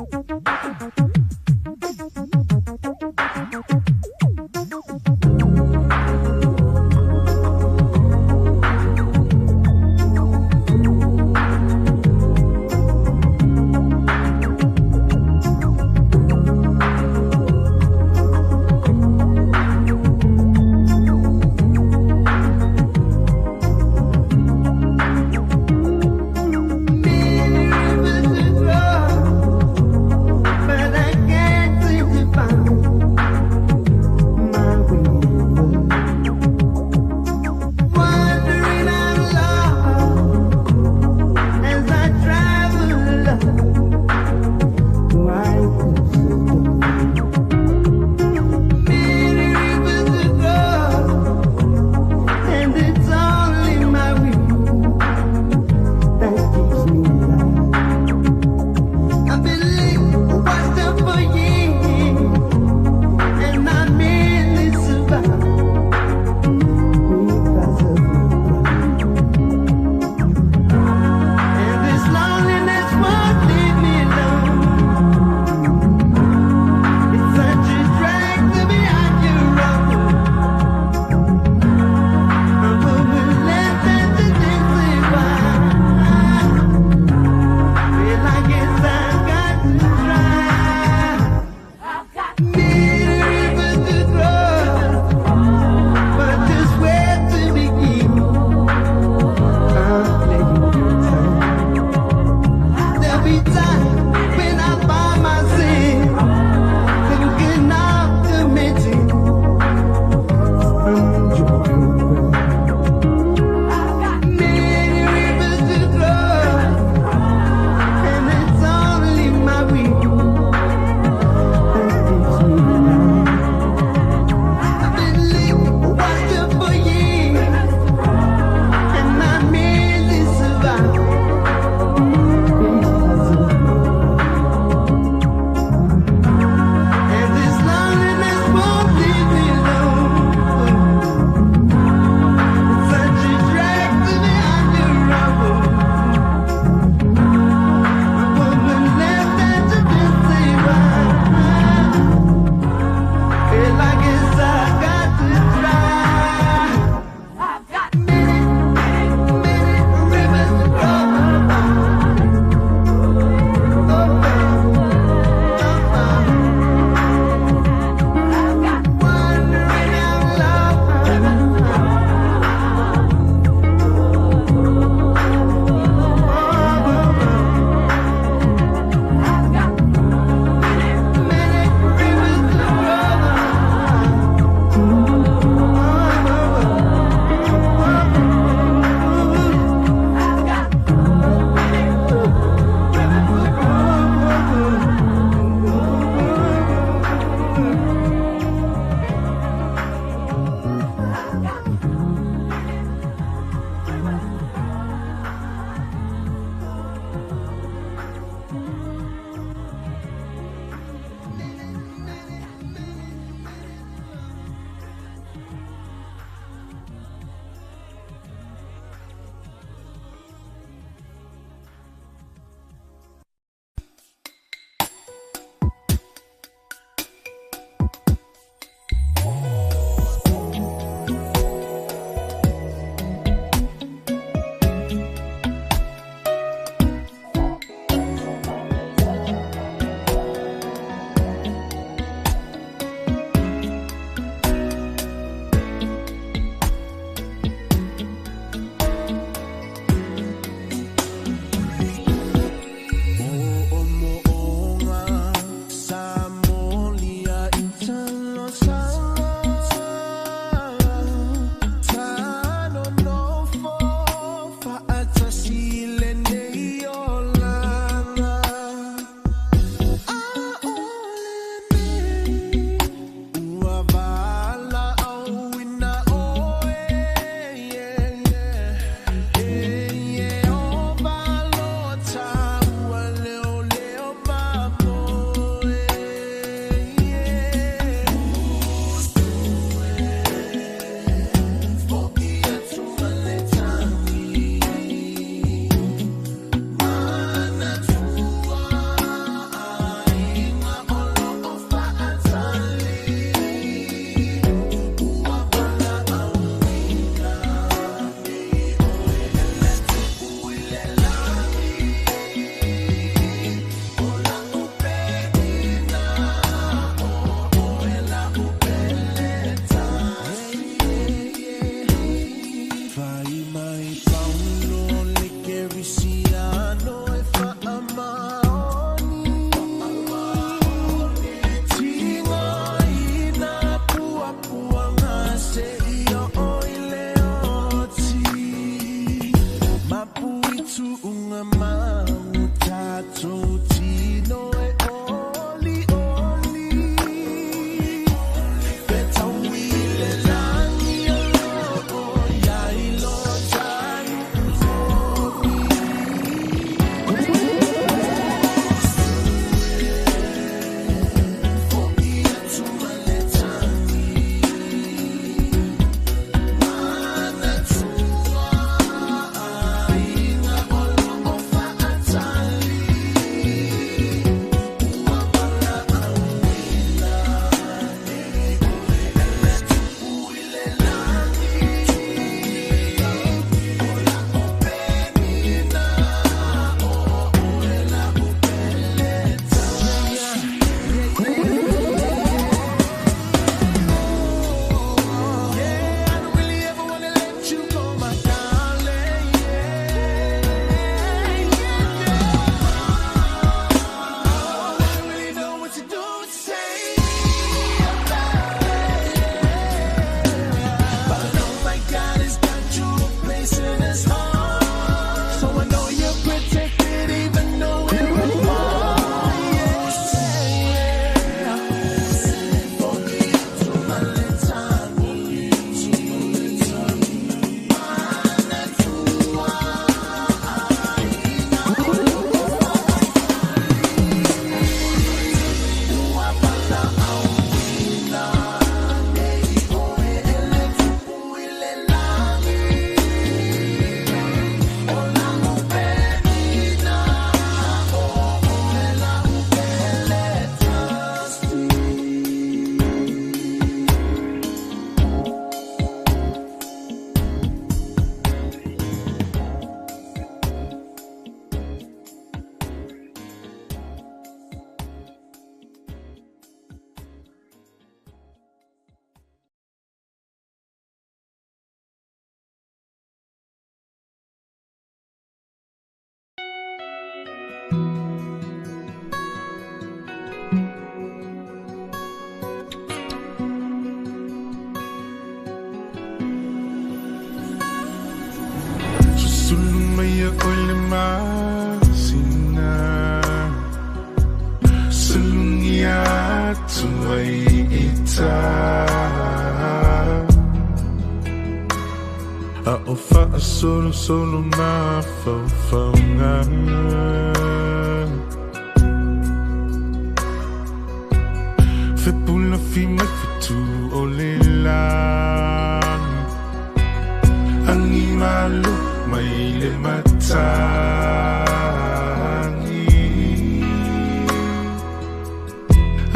Many rivers that run. Tuunga mau tātou tino e oli oli. Pe tauile langi o ia i lo tanu Fo'i atu ma le tangi Mana tua Inga o lo o whaatali Ua pala au Ele tupu i le langi O la o penina O oe la o pele Yeah, I don't really ever wanna let you go, my darling. Yeah, yeah. Oh, I don't really know what to do to say about it. But I know my God has got you a place in His heart. So I know you're protected, even though we're apart. Yeah, yeah. Susulu mai o le masina Sulungi atu ai ita A o wha solo solo ma whauwhaunga Fe pula fi mai fitu o le langi Angi malu mai le matangi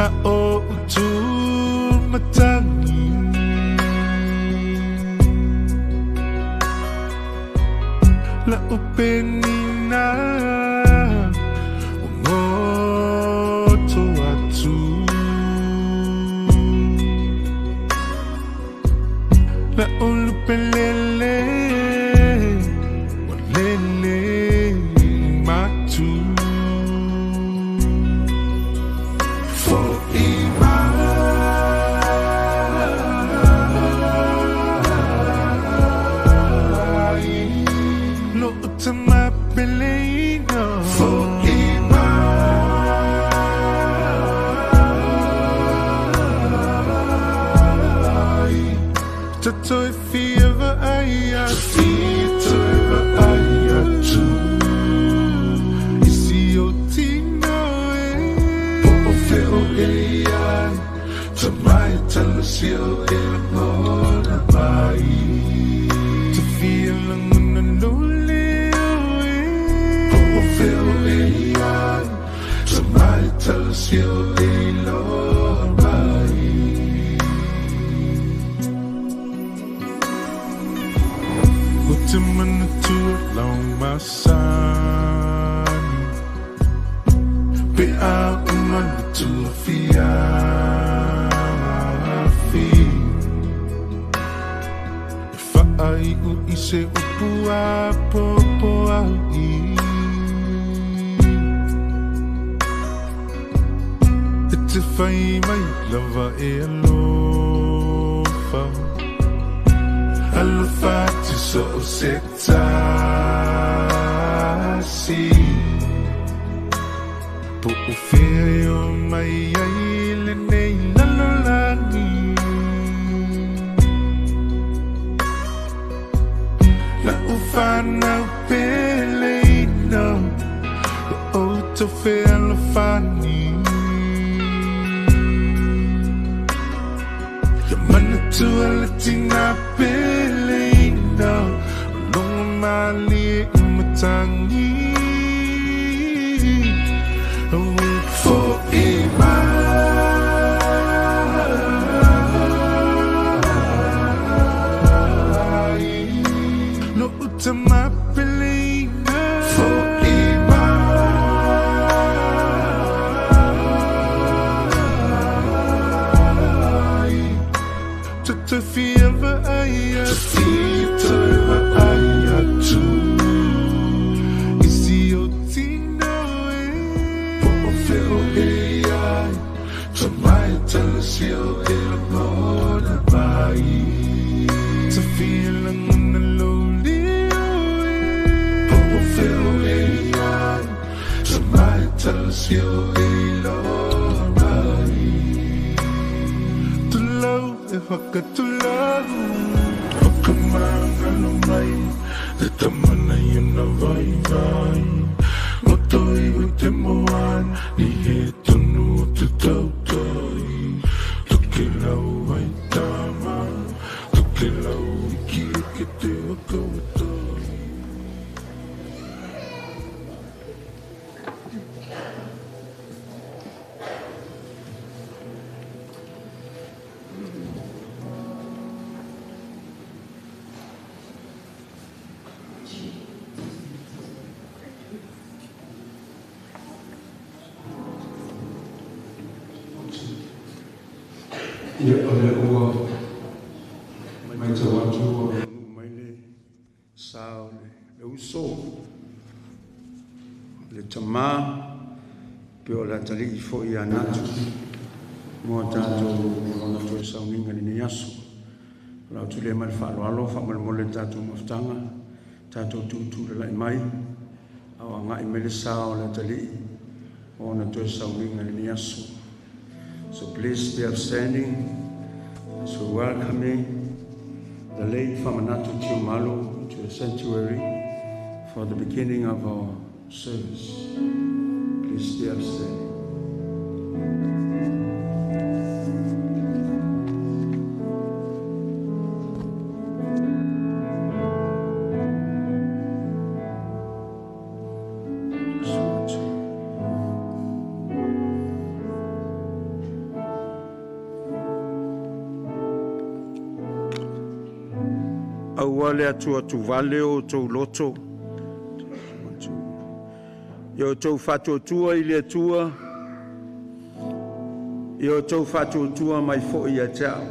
A o utu matangi La upenina O ngoto atu La ulupelele Walele matu Fo'i mai Lo utama peleina Fo'i mai Tatoi fiava ai atu Tatoi ai atu Isi o tino e Po o feo e ai Tamai talasi o e ngona mai Te fia languna no leo e Po o feo e ai Tamai talasi o e loa mai O te manatua lau masani Pe a uma tua fiafi E whaai u i se upu a popo au i E te whai mai lava e alofa Alofa tu so o se tasi. O fea e o mai ai lenei lalolagi. La'u fanau peleina, ia outou fealofani. Ia manatua le tina peleina, o logo malie i matagi. Fo'i mai lo'u tama peleina. Fo'i mai ta fia va'ai atu, toe va'ai atu i si ou tino e. Po o fea o e ai, tamai talasi o e lagona mai. Ta fia lagona lou leo e. Po o fea o e ai, tamai talasi o e iloa mai. Tulou e whakatulau, whakamangalo mai, te tamana i ona vaivai. Roto iho i te moana, ni he tonu o te tautai. Toke lau ai tama, toke lau iki e ke te whakautai. Ia, o lea ua matau atu ua taunuu mai le sa o le uso, le tamā, pe o le atalii foi ia Natu mo a tatou lona toe sauniga i lenei aso. O le a atu lea ma le faaaloalo faamolemole le tatou mafutaga, tatou tutulala'i mai, a o aga'i mai le sa o le atalii o ona toe sauniga i lenei aso. So please be upstanding as we're welcoming the late Fa'amanatu Tiumalu to the sanctuary for the beginning of our service. Please be upstanding. Aua le atuatuvale o outou loto. Ia outou faatuatua i le Atua, ia outou faatuatua mai foi ia te a'u.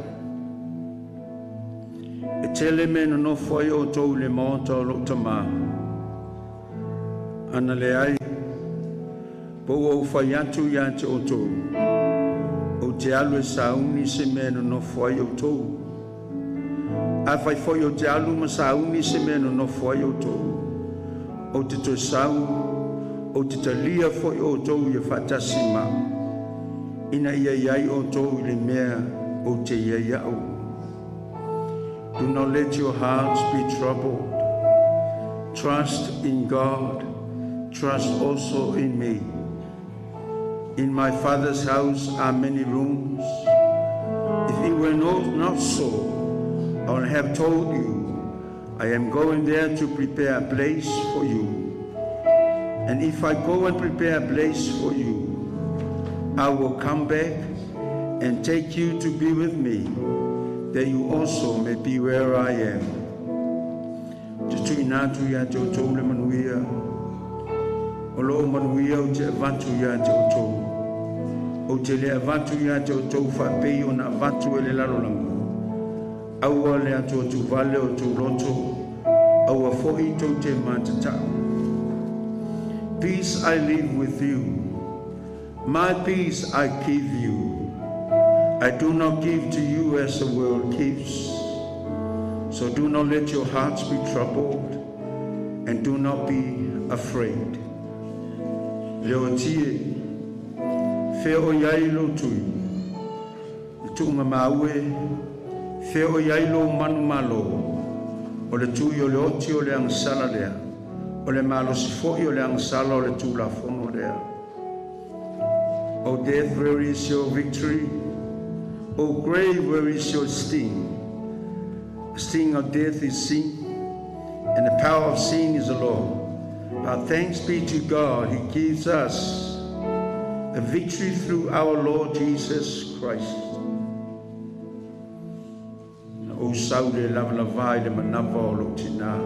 E tele mea e nonofo ai outou i le maota o lo'u tamā. Ana leai, po ua ou fai atu iā te outou, ou te alu e sauni se mea e nonofo ai outou. Afai foi ou te alu ma sauni se mea e nonofo ai outou, ou te toe sau, ou te talia foi outou ia faatasi ma a'u, ina ia i ai outou i le mea ou te i ai a'u. Do not let your hearts be troubled. Trust in God. Trust also in me. In my Father's house are many rooms. If it were not so, I would have told you, I am going there to prepare a place for you. And if I go and prepare a place for you, I will come back and take you to be with me, that you also may be where I am. Te tuuina atu ia te outou le manuia, o lo'u manuia ou te avatu ia te outou. Ou te le avatu ia te outou faapei ona avatu e le lalolagi. Aua le atuatuvale o outou loto, aua foi tou te matata'u. Peace I leave with you. My peace I give you. I do not give to you as the world gives. So do not let your hearts be troubled, and do not be afraid. Le Atie, Fea o i ai lou tui, le tuuga e, fea o i ai lou manumalo, o le tui o le oti o le agasala lea, o le malosi foi o le agasala o le tulafono lea. O death, where is your victory? O grave, where is your sting? The sting of death is sin, and the power of sin is the law. But thanks be to God, He gives us the victory through our Lord Jesus Christ. Na ou sau le lavalava i le manava o lou tinā.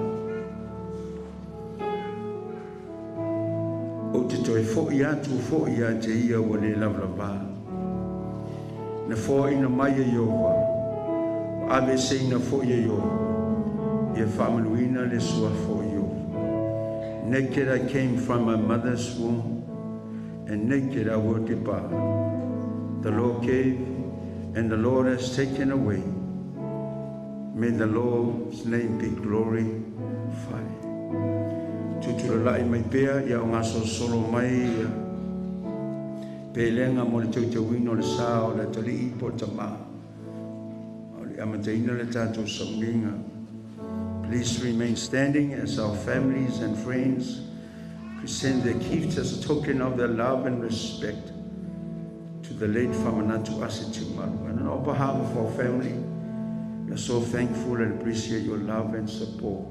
Ou te toe fo'i atu fo'i ia te ia ua le lavalava. Na foaina mai e Ieova, ua aveeseina fo'i e Ieova, ia faamanuina le suafa o Ieova. Naked I came from my mother's womb, and naked I will depart. The Lord gave, and the Lord has taken away. May the Lord's name be glorified. Tutulalai mai pea ia o ngā solo mai ia. Pelenga mo le teuteuina o le sa o le atalii po o le tamā. O le amataina le tatou sauniga. Please remain standing as our families and friends present their gifts as a token of their love and respect to the late Famanatu Asi Tiumalu. And on behalf of our family, we are so thankful and appreciate your love and support.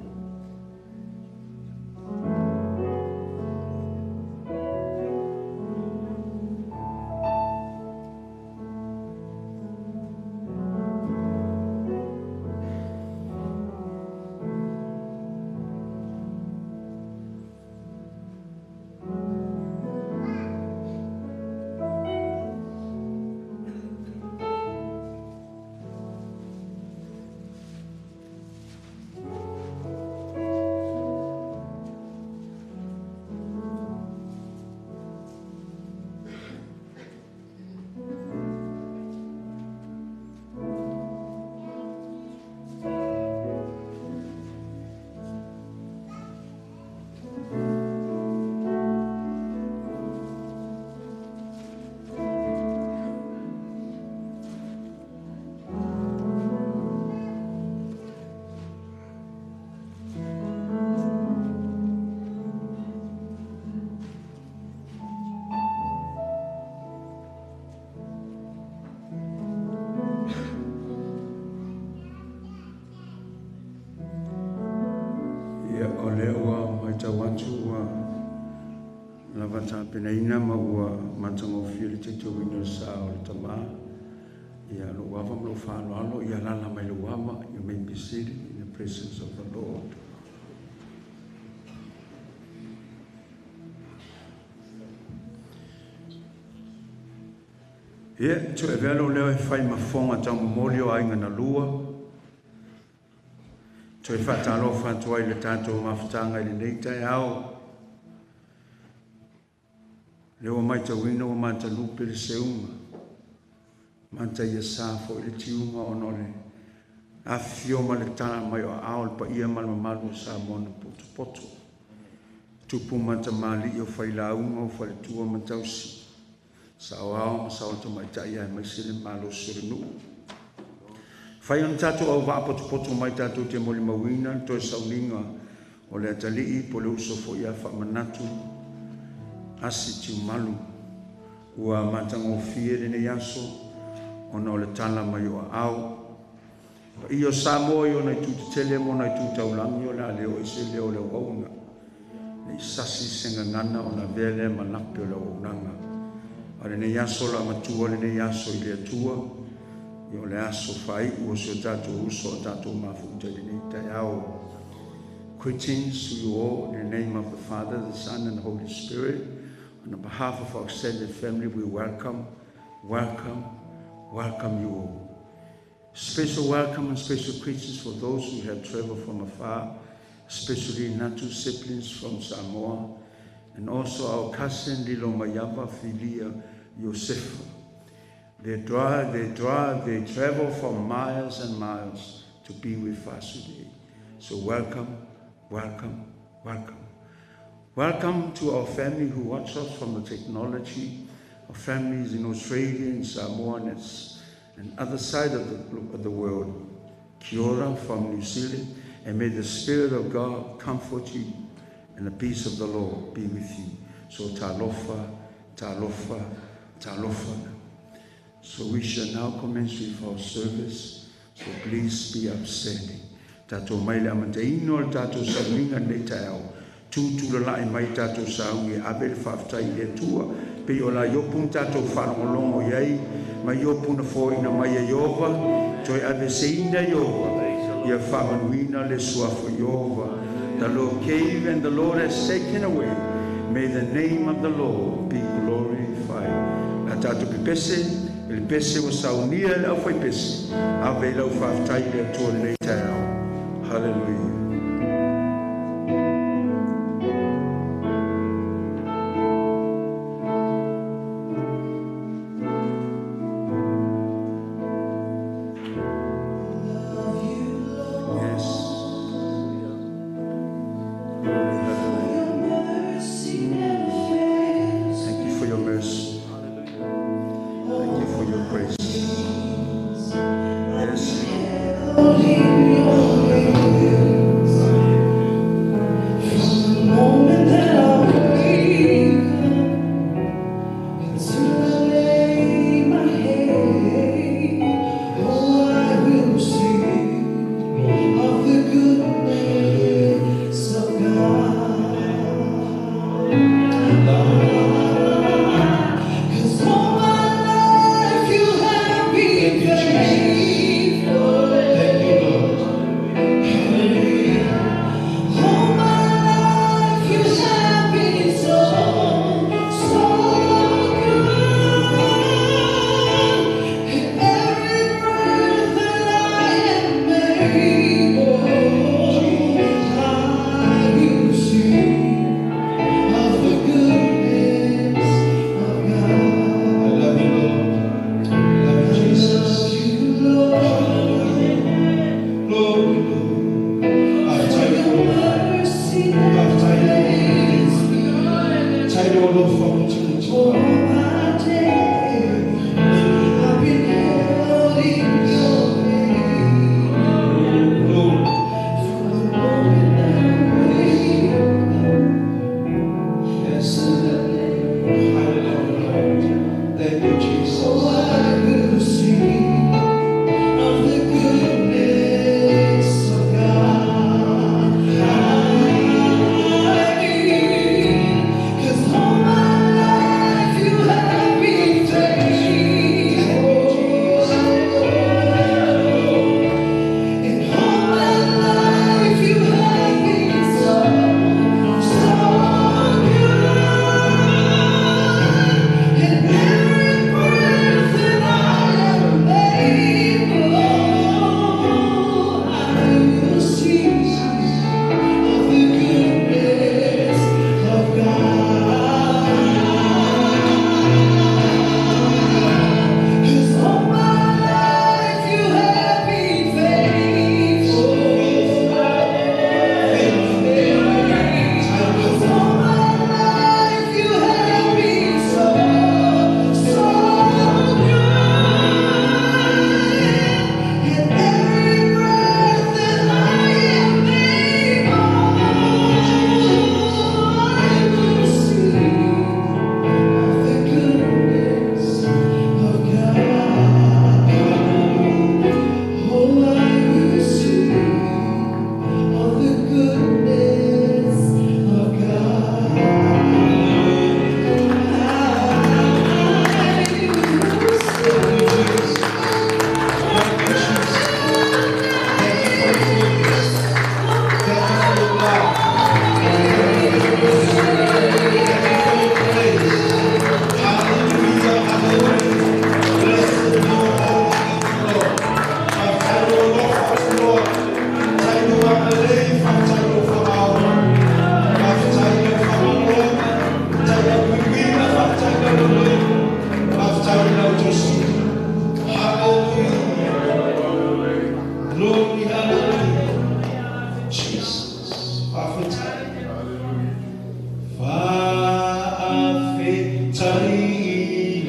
Ia, o lea ua matau atu ua lava tapenaina ma ua matagofie le teuteuina o le sa o le tamā. Ia, lou ava ma lou faaaloalo, ia alaala mai lou ava, you may be seated in the presence of the Lord. Ia, toe avea lou leo e fai ma fofoga taumomoli o aiga na lua. Toe faatalofa atu ai i le tatou mafutaga i lenei taeao. Lea ua matauina ua matalupe le seuga, mataia sa foi le tiuga ona o le afifio ma le tala mai o aao o le paia ma le mamalu o Samoa na potopoto. Tupu ma tamalii o failauga o faletua ma tausi, saoao ma sao tamaitai aemaise le malosi o le nuu. Fai ona tatou auvaa potopoto mai tatou te molimauina le toe sauniga o le atalii po o le uso foi ia Faamanatu Asi Tiumalu. Ua matagofie lenei aso ona o le tala mai o aao. Paia o Samoa i ona itu tetele ma ona itu taulagi, o le a le oo i se leo o le auauna. Ne i sasi se gagana ona avea lea ma lape o le auaunaga. A o lenei aso o le a matua lenei aso i le Atua, ia o le aso faaiu o si o tatou uso a tatou mafuta i lenei taeao. Greetings to you all in the name of the Father, the Son, and the Holy Spirit. On behalf of our extended family, we welcome, welcome, welcome you all. Special welcome and special greetings for those who have traveled from afar, especially Natu siblings from Samoa, and also our cousin Lilo Mayava Filia Yosef. They travel from miles and miles to be with us today. So welcome, welcome, welcome. Welcome to our family who watch us from the technology. Our families in Australia and Samoa and other side of the world. Kia ora from New Zealand, and may the Spirit of God comfort you and the peace of the Lord be with you. So talofa, talofa, talofa. So we shall now commence with our service. So please be upstanding. Tatou mai le amataina o le tatou sauniga lenei taeao. Tutulala'i mai tatou saugi e ave le faafetai i le Atua. Pei o la Iopu na tatou faalogologo i ai, ma Iopu na foaina mai e Ieova, toe aveeseina e Ieova, ia faamanuina le suafa o Ieova. The Lord gave and the Lord has taken away. May the name of the Lord be glorified. La tatou pepese, i le pese ua saunia e le aufaipese, ave i lau faafetai i le Atua i lenei taeao. Hallelujah. Yes. Glory, hallelujah. Thank you for your mercy. Thank you for your grace. Yes, Lord. Moment that I wake up until I lay my head, oh, I will sing of the goodness of God. 'Cause all my life you have been faithful. Thank you, Lord. All my life you have been so, so good. And every breath that I am able, I will sing of the goodness of God. I love you, Lord. Love you, Jesus. You, Lord. Hallelujah. Glory, Lord. For your mercy never fails me. All my days I've been held in your hand. From the moment that I wake up Yes. till I lay Hallelujah, Lord. Thank you, Jesus. Oh, I will sing of the goodness of God. 'Cause all my life you have been faithful. And all my life you have been so, so good. And every breath that I am able, I will sing of the goodness of God. 'Cause all my life you have been faithful. 'Cause all my life you have been so, so good. And every breath that I am able, I will sing of the goodness of God. Oh, I will sing of the goodness of God. I will sing. Thank you, Jesus. Thank you for your goodness. Thank you for your love. Thank you for your mercy. Thank you for your grace. Hallelujah, hallelujah. Bless the Lord, oh my Lord. Faafetai alofa atu Lord. Tai lo agalelei, faafetai lau faamaoni. Faafetai lau faamalo. Tai lau puipuiga, faafetai lau loloiga. Faafetai lau tausiga. Hallelujah. Glory, hallelujah. Jesus. Faafetai. Faafetai.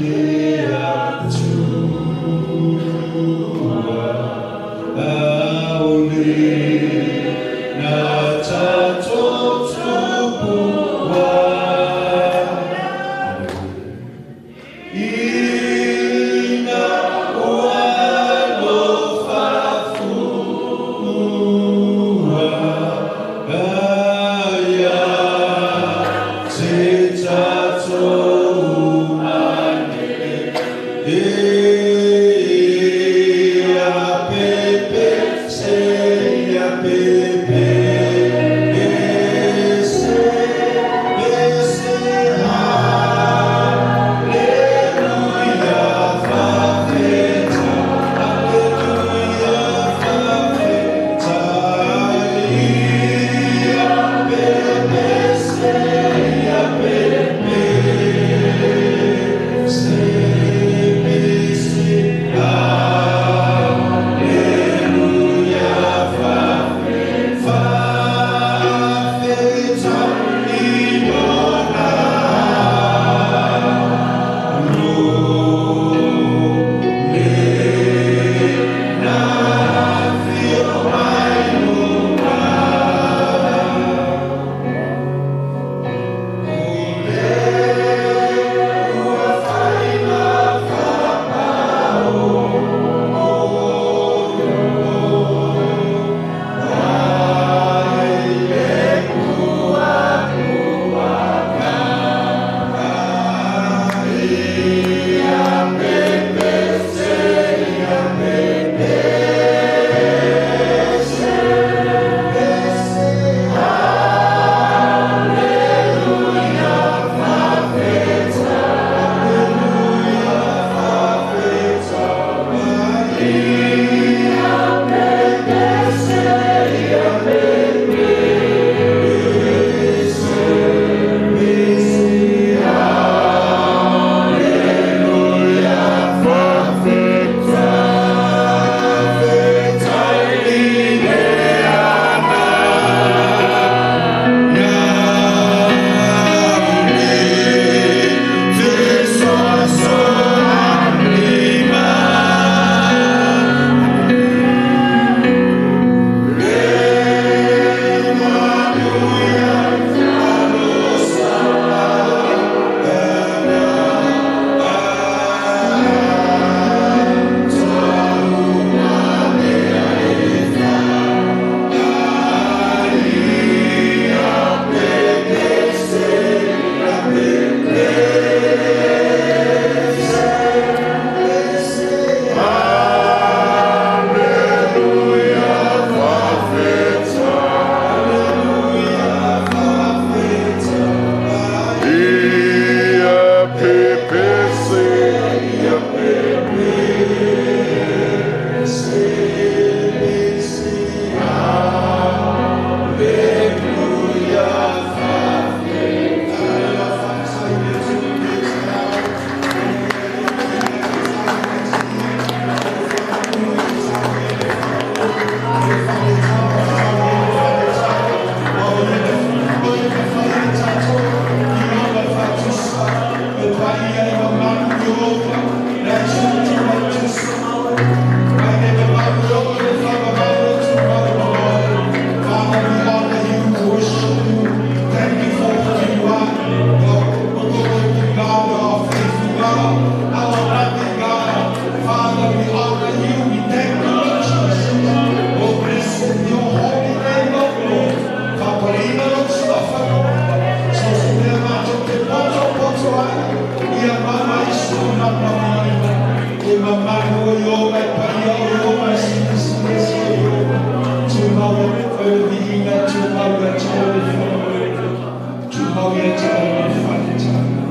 Ia te oe le whanetanga.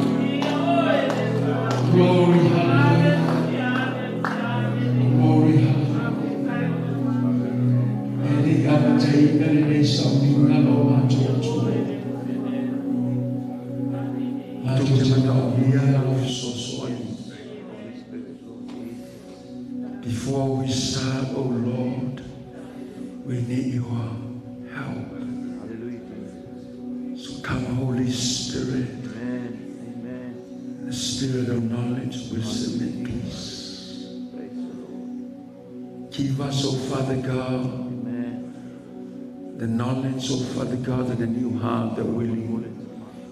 Glory, hallelujah. Glory, hallelujah. E le amataina le nei sauniga lo matou Atua. Matou te manaomia lau fesoasoani. Before we start, O Lord, we need your help. Hallelujah. So come, Holy Spirit, Amen. Amen. the Spirit of knowledge, wisdom, and peace. Praise the Lord. Give us, O Father God, Amen. the knowledge, O Father God, and a new heart that willing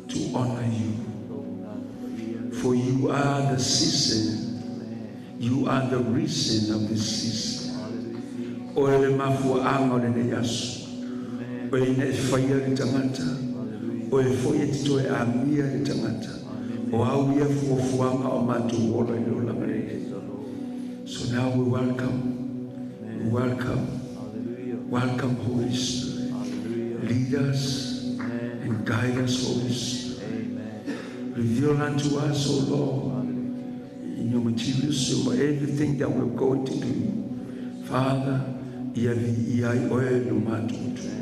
to honor you. For you are the season. You are the reason of this season. O e le mafuaanga o lenei aso. O e ina e faia le tagata. O e foi e te toe amia le tagata. O au ia fuafuaga o matou ola i le olaga lenei. So now we welcome, we welcome, Hallelujah. welcome Holy Spirit. Hallelujah. Lead us and guide us, Holy Spirit. Amen. Reveal unto us, O Lord, in your material silver, everything that we're going to do. Father, ia viia ai oe lo matou Atua.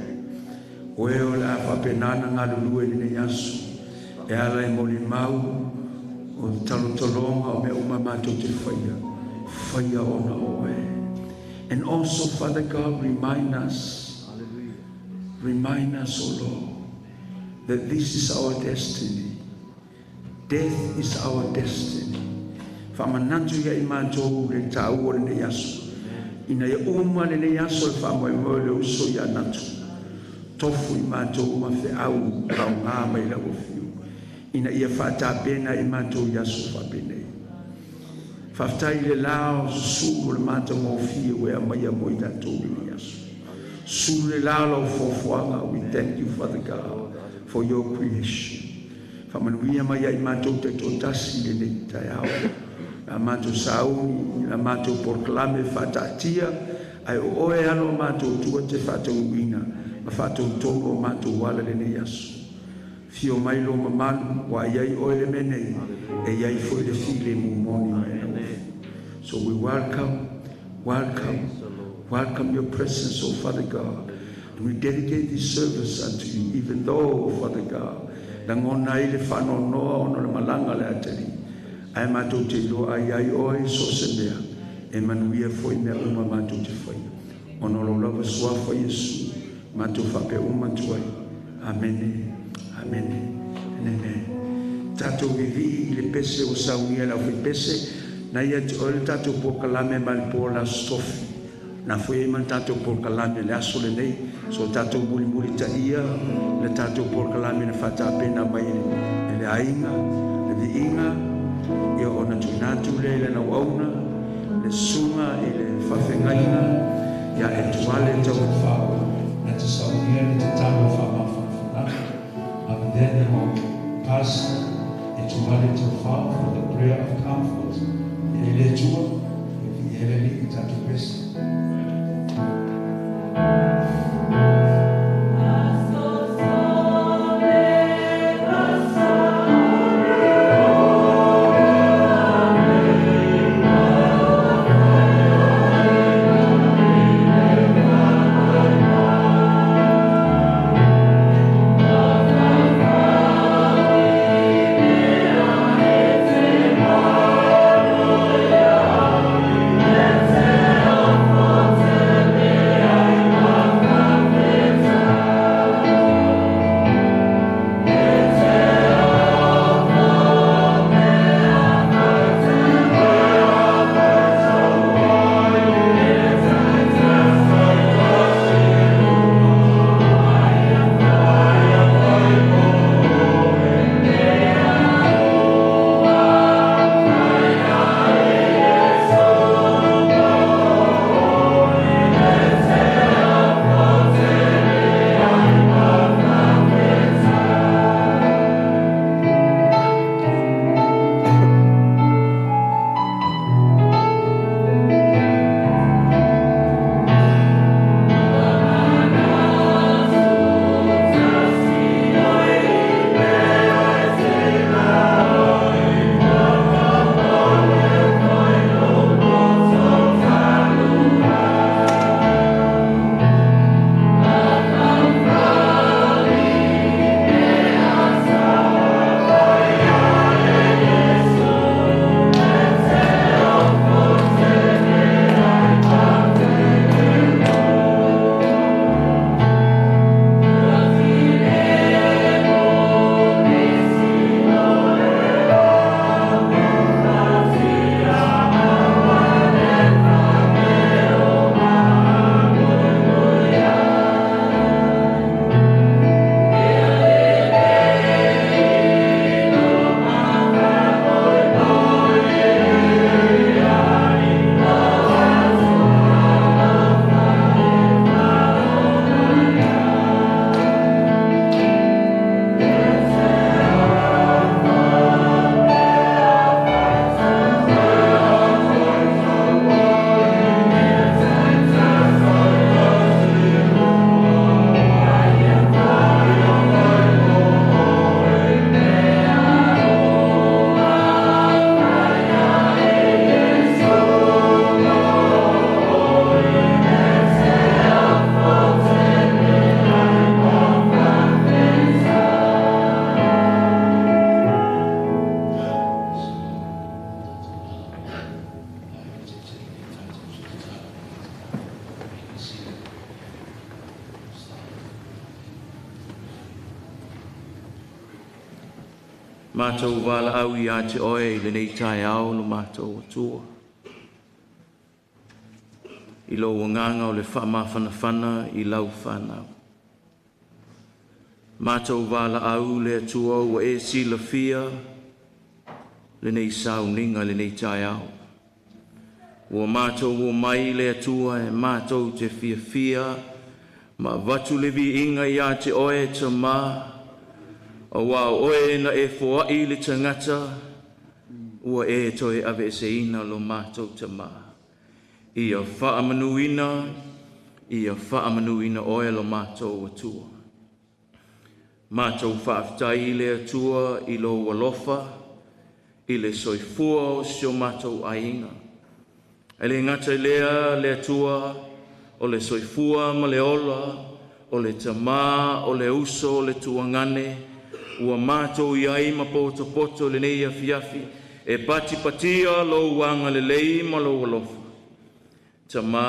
Oe o le a faapenana galulue i lenei aso. E ala i molimau o talotaloga o mea uma matou te faia. Faia ona o oe. And also, Father God, remind us, Hallelujah. remind us, O Lord, that this is our destiny. Death is our destiny. Faamanatu ia i matou le taua o lenei aso. Ina ia uma lenei aso le faamoemoe le uso ia natu. Tofu i matou ma feau raogā mai lau afio. Ina ia faatapena i matou i aso faapenei. Faafetai i le la o susulu o le matagofie ua e aumaia mo i tatou lenei aso. Sulu le la o lau foafoaga. We thank you, Father God, for your creation. Faamanuia mai ai matou taitoatasi i lenei taeao. La matou sauni, la matou polokalame faataatia, ae o oe alo o matou tua te faataunuuina ma faatolutolu o matou ala lenei aso. Fio mai lo mamalu, ua iai oe le mea nei, e iai foi le filemu moni mai lau afio. So we welcome, welcome, welcome your presence, O Father God. And we dedicate this service unto you, even though, O Father God, lagona ai le faanoanoa ona o le malaga le atalii. Ae matou te iloa ai ai oe so o se mea, e manuia foi mea uma matou te faia. Ona o lou lava suafa Iesu, matou faapea uma atu ai. Amene, amene, amene. Tatou vivii i le pese ua saunia e le aufaipese, na ia te oe le tatou polokalame ma le po o le aso Tofi. Na foi ai ma le tatou polokalame le aso lenei, so tatou mulimulitaia le tatou polokalame na faatapena mai e le aiga, le viiga, ia ona tuuina atu lea i lana auauna, le susuga i le faafeagaiga ia Etuale Tauafaua. Na te saunia le tatalo faamafanafanaga. And then we will pass Etuale Taufao for the prayer of comfort. E le Atua, e viia le Alii i tatou pese. Hallelujah. Matou valaau ia te oe i lenei taeao lo matou Atua. I lou agaga o le faamafanafana i lau fanau. Matou valaau le Atua ua e silafia lenei sauniga lenei taeao. Ua matou omai le Atua e matou te fiafia ma avatu le viiga ia te oe Tamā, auā o oe na e foai le tagata ua e toe aveeseina lo matou Tamā. Ia faamanuina, ia faamanuina oe lo matou Atua. Matou faafetai i le Atua i lou alofa i le soifua o si o matou aiga. E le gata i lea le Atua o le soifua ma le ola, o le tamā, o le uso, o le tuagane, ua matou iai ma potopoto lenei afiafi, e patipatia lou agalelei ma lou alofa. Tamā,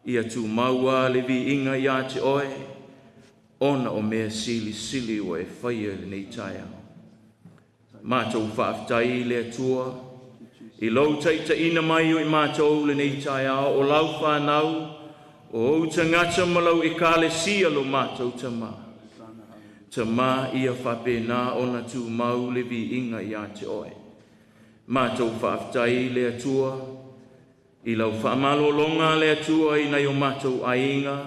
ia tumau le viiga ia te oe, ona o mea silisili ua e faia i lenei taeao. Matou faafetai i le Atua, i lou taitaiina mai o i matou lenei taeao o lau fanau, o ou tagata ma lau ekalesia lo matou Tamā. Tamā ia faapena ona tumau le viiga ia te oe. Matou faafetai i le Atua, i lau faamalologa le Atua i nai o matou aiga,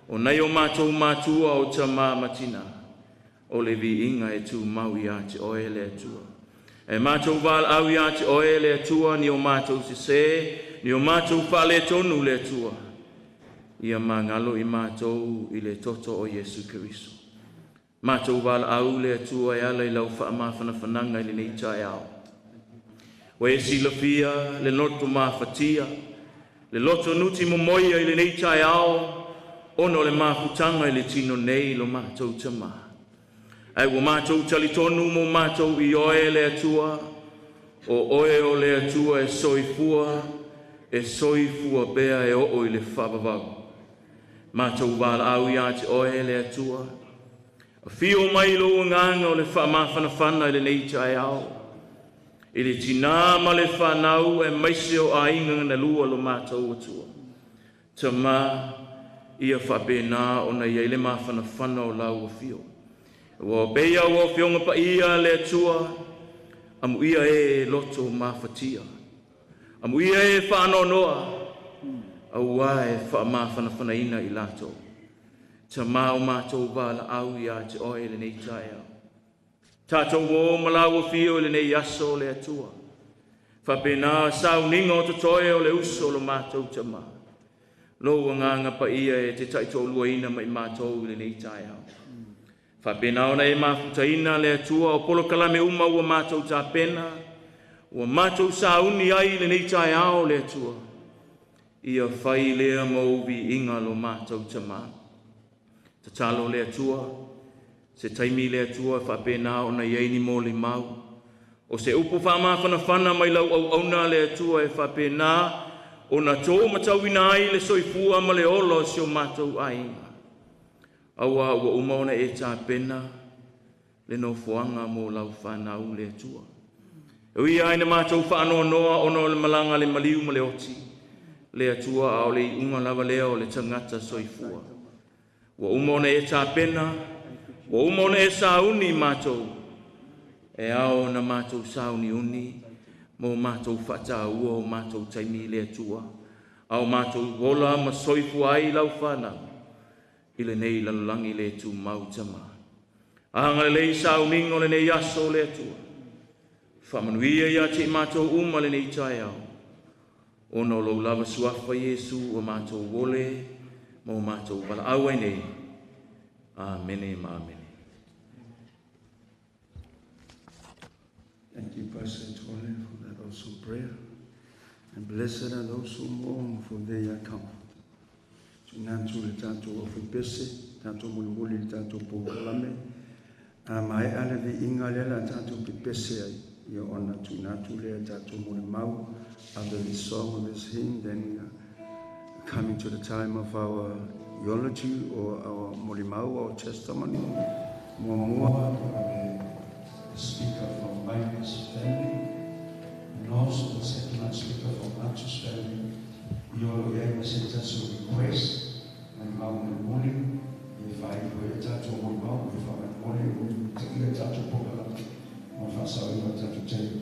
o nai o matou matua o tamā ma tinā, o le viiga e tumau ia te oe le Atua. E matou valaau ia te oe le Atua ni o matou sesē, ni o matou faaletonu le Atua. Ia magalo i matou i le toto o Iesu Keriso. Matou valaau le Atua e ala i lau faamafanafanaga i lenei taeao. Ua e silafia le loto mafatia, le loto nuti momoia i lenei taeao, ona o le mafutaga i le tino nei lo matou Tamā. Ae ua matou talitonu mo matou i oe le Atua, o oe o le Atua e soifua pea e oo i le faavavau. Matou valaau ia te oe le Atua, afio mai lou agaga o le faamafanafana i lenei taeao, i le tinā ma le fanau aemaise o aiga na lua lo matou Atua. Tamā, ia faapena ona iai le mafanafana o lau afio. Ua peia ua afioga paia le Atua, amuia e loto mafatia. Amuia e faanoanoa, auā e faamafanafanaina i latou. Tamā o matou valaau ia te oe lenei taeao. Tatou o ma lau afio i lenei aso le Atua. Faapena sauniga o totoe o le uso o lo matou Tamā. Lou agaga paia e te taitoaluaina ma i matou i lenei taeao. Faapena ona e mafutaina le Atua o polokalame uma ua matou tapena, ua matou sauni ai i lenei taeao le Atua. Ia fai lea ma ou viiga lo matou Tamā. Tatalo le Atua, se taimi le Atua faapena ona iai ni molimau. O se upu faamafanafana mai lau auauna le Atua e faapena ona tō matauina ai le soifua ma le ola o si o matou aiga. Auā ua uma ona e tapena le nofoaga mo lau fanau le Atua. E ui ai na matou faanoanoa ona o le malaga le maliu ma le oti, le Atua a o le iuga lava lea o le tagata soifua. Ua uma ona e tapena, ua uma ona e sauni matou, e ao na matou sauniuni mo matou faataua o matou taimi le Atua, a o matou ola ma soifua ai lau fanau, i lenei lalolagi le tumau Tamā. Agalelei sauniga o lenei aso le Atua. Faamanuia ia te i matou uma lenei taeao. Ona o lou lava suafa Iesu ua matou ole ma o matou valaau ai nei. Amene ma amene. Thank you, Pastor Tole, for that awesome prayer. And blessed are those who mourn, for they are comforted. Tuuina atu le tatou aufaipisinisi, tatou mulimuli le tatou polokalame. A maea le viiga lea la tatou pepese ai. Ia ona tuuina atu lea tatou molimau. After this song of this hymn, then we are coming to the time of our eulogy or our molimau, our testimony. Muamua, o le speaker from Maima's family, and also the second speaker from Atu's family. I o lo o i ai ma se tasi o request mai faamolemole e faailoa ai a tatou molimau e faamolemole e mulimulitaia a tatou polokalame mo le faasaoina o le tatou taimi.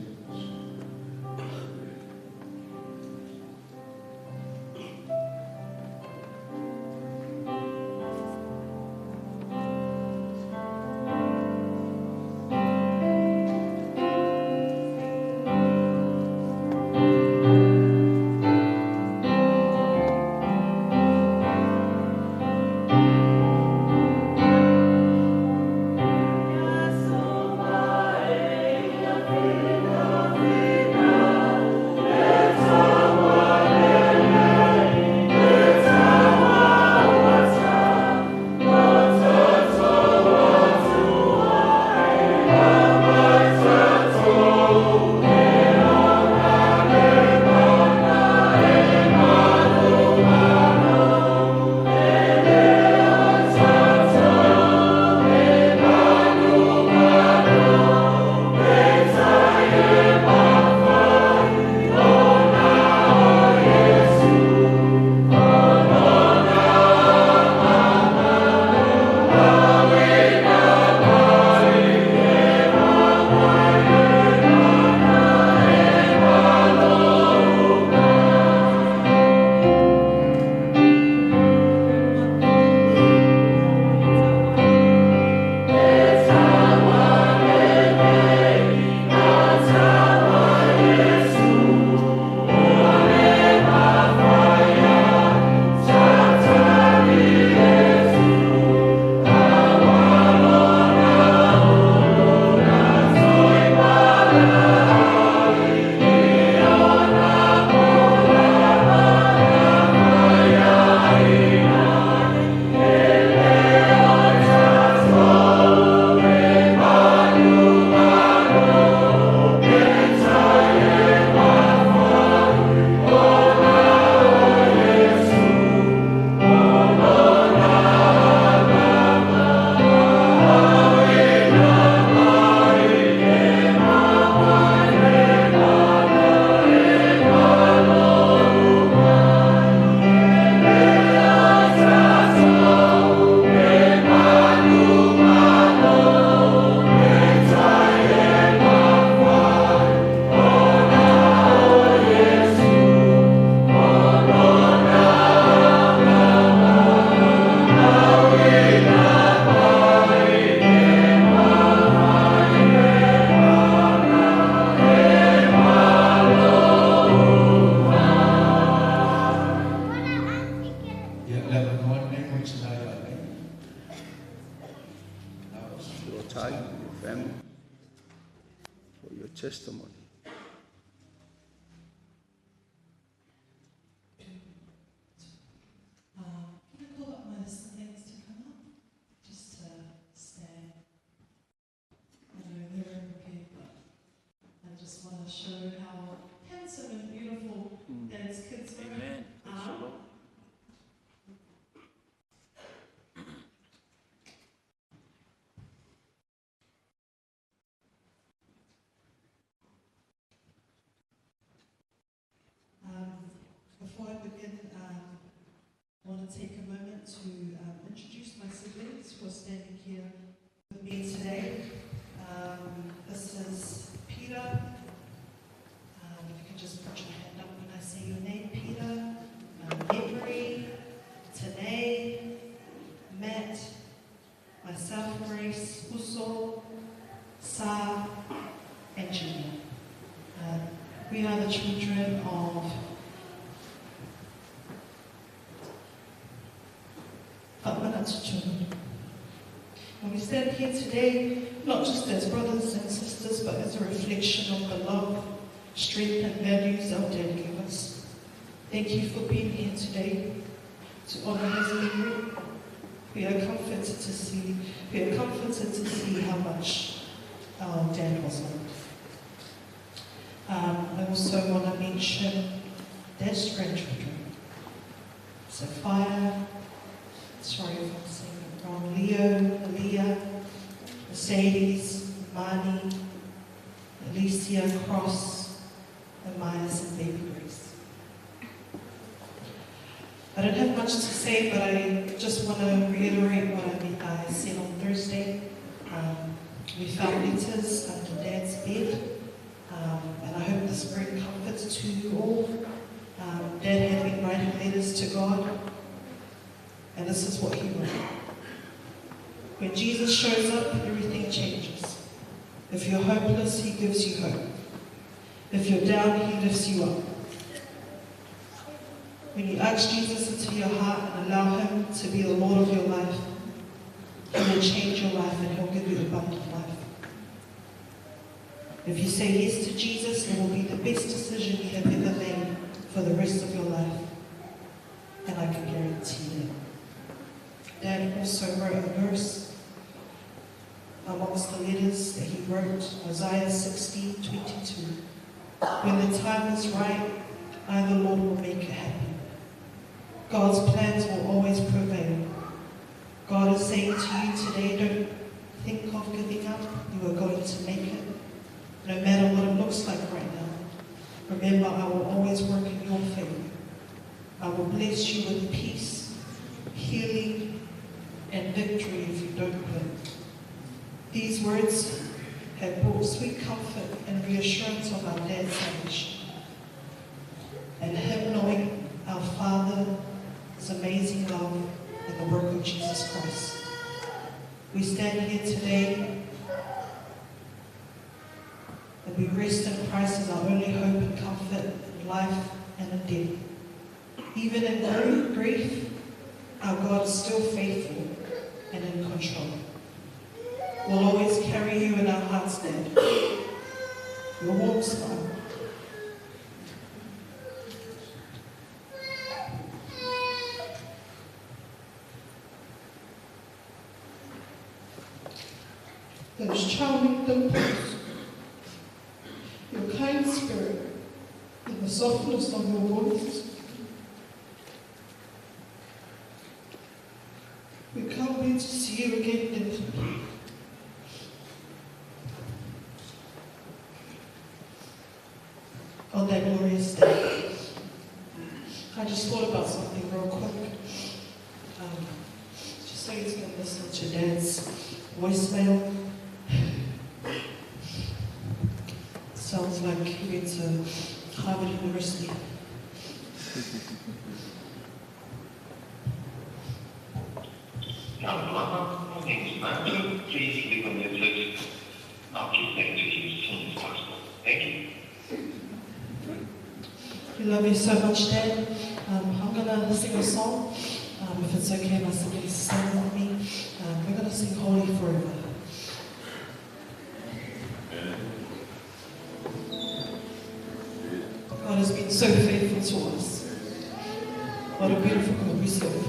Ia, le avanoa lenei mo tina ia Alei. Now it's Your time, your family, for your testimony. Can I call up my siblings to come up? Just to stand. I know they weren't prepared, but I just want to show how handsome and beautiful Dad's kids were. Amen. Praise the Lord. Before I begin, I want to take a moment to introduce my siblings who are standing here with me today. This is Peter. If you could just put your hand up when I say your name, Peter. Emery, Tanae, Matt, myself, Grace, Uso, Sa, and Junior. We are the children of Fa'amanatu. And we stand here today, not just as brothers and sisters, but as a reflection of the love, strength, and values our dad gave us. Thank you for being here today to honor his memory. We are comforted to see, we are comforted to see how much our dad was loved. I also want to mention Dad's grandchildren. Sophia, sorry if I'm saying it wrong, Leo, Aaliyah, Mercedes, Marnie, Alencia, Cross, Amias, and baby Grace. I don't have much to say, but I just want to reiterate what I said on Thursday. We found letters under Dad's bed, and I hope this brings comfort to you all. Dad had been writing letters to God, and this is what he wrote. When Jesus shows up, everything changes. If you're hopeless, he gives you hope. If you're down, he lifts you up. When you ask Jesus into your heart and allow him to be the Lord of your life, he will change your life and he'll give you abundant life. If you say yes to Jesus, it will be the best decision you have ever made for the rest of your life. And I can guarantee that. Dad also wrote a verse amongst the letters that he wrote, Isaiah 60:22. When the time is right, I, the Lord, will make it happen. God's plans will always prevail. God is saying to you today, don't think of giving up. You are going to make it, no matter what it looks like right now. Remember, I will always work in your favor. I will bless you with peace, healing, and victory if you don't quit. These words have brought sweet comfort and reassurance of our dad's salvation. And him knowing our Father's amazing love and the work of Jesus Christ. We stand here today and we rest in Christ as our only hope and comfort in life and in death. Even in grief, our God is still faithful and in control. We'll always carry you in our hearts, Dad. Your warm smile. Those charming dimples, your kind spirit, and the softness of your voice. We can't wait to see you again, Dad. On that glorious day. I just thought about something real quick. Just so you can listen to Dad's voicemail. Sounds like he went to Harvard University. Please leave a message. I'll get back to you as soon as possible. Thank you. We love you so much, Dad. I'm going to sing a song. If it's okay, my siblings stand with me. We're going to sing Holy Forever. God has been so faithful to us. What a beautiful God we serve.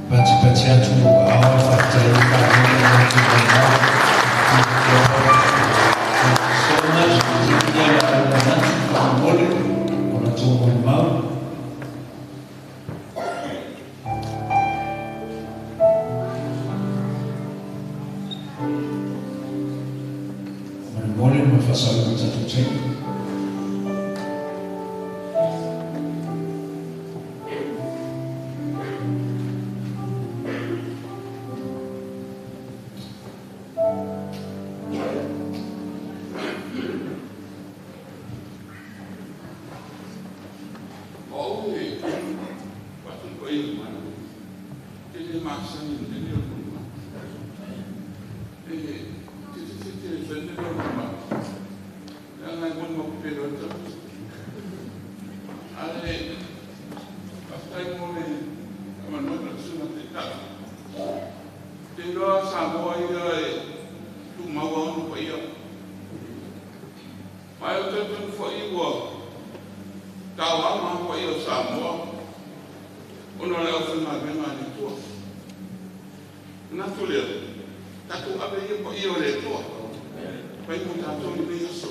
Patipati atu ao faafetai i so much. Ia le manatu faamolemole o la tou molimau. Molemole ma faasaoina o tatou taimi. O e watu ko e mana. Te le masani le le o ma. E te te te te te le o ma. La ngai mo mo pe ro ta. Ale pastai mo le ama no ta suna te ta. Te loa sa mo ai e tu maua ono pa ia. Mai o te tonu fo i ua tau ama pa ia o Samoa. Ona le au whangawenga le tua. Natu lea, tatou ave ia pa ia o le tua. Pai mo tātou i nei aso.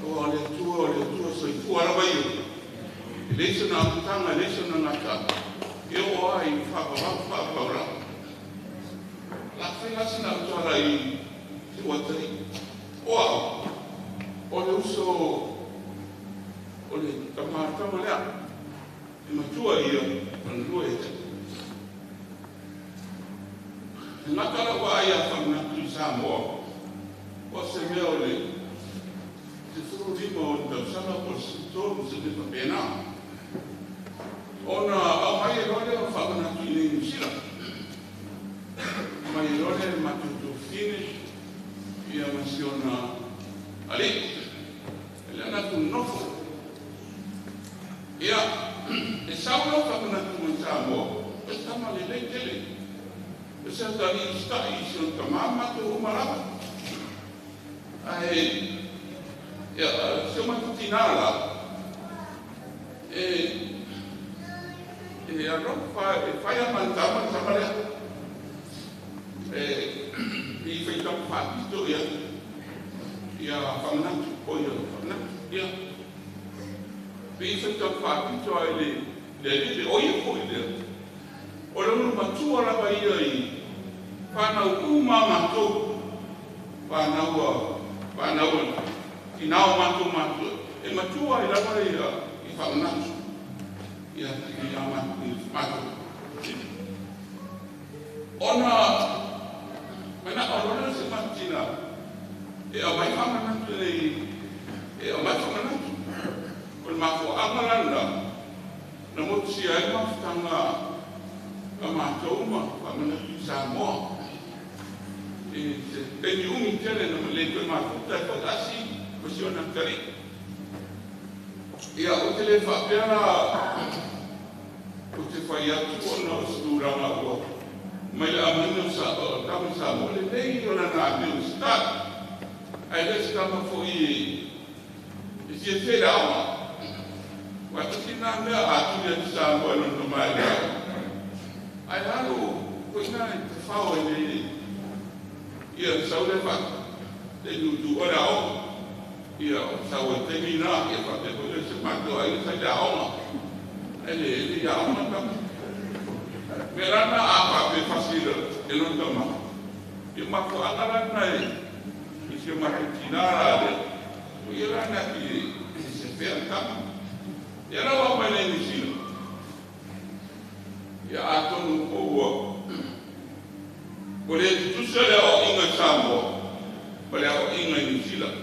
O le tua, o le tua, soifua lava ia. E leisa na amataga, e leisa na gata. E o ai whaapavau, whaapaura. La whai lasi na utala i te watari. O au, o le uso, o le tamatama lea. E matua ia, o le lua e te. E ngata la wa ai a whanatu i Samoa. O se mea o le te furu lima o le tausanga po le tolu se me whapena. Ona au mai e lole o whanatu i nei New. Mai e lole matutu fine ia masiona ali. E le ana tu nofo. Ia, e saulo whanatu i Samoa. E tama le lei tele. E se tari i stai i si o tamama tu umarama. Ai, ia, se o matutina la, e aro e whai a mantama tama lea. E, i whai tau whāpito ia, ia whanganatu, o ia whanganatu, ia. I whai tau whāpito ai le, le le, o ia koi lea. O le unu matua lava ia i whanau uma mātou, whanau whanau ki nao mātou mātua. E matua i lava ia i whanganatu, ia i a mātou. Ona, mena o lore se matina, e au mai whanganatu nei, e au mai whanganatu. O le mafo angalanda, na motusia ai mafutanga a mātou ma whanganatu i Samoa. E te taimi umi tele na le toe mafuta e whakasi o si ona tari. Ia o te le whapea la o te whai atu ona o se tūranga ua. Mai le amina o sa o tama Samoa le nei o lana ame o start. Ai le se tama fo i e fia whera awa. Wa te nā mea a turi atu Samoa e lono mai le au. Ai halo, ko ina e te whao e nei ia sau le wha, te nutu o le aonga. Ia sau e te mina, ia wha te koe se mātua ai sai le aonga. Ai le le aonga tama. Me rana a wha pe whasira e lonta ma. Ia mako anga rana e, i se mako tinara le, o ia rana ki se whea tama. Ia rawa mai nei New. Ia atonu o ua. O le tutusa le o inga Samoa, o le o inga i New Zealand.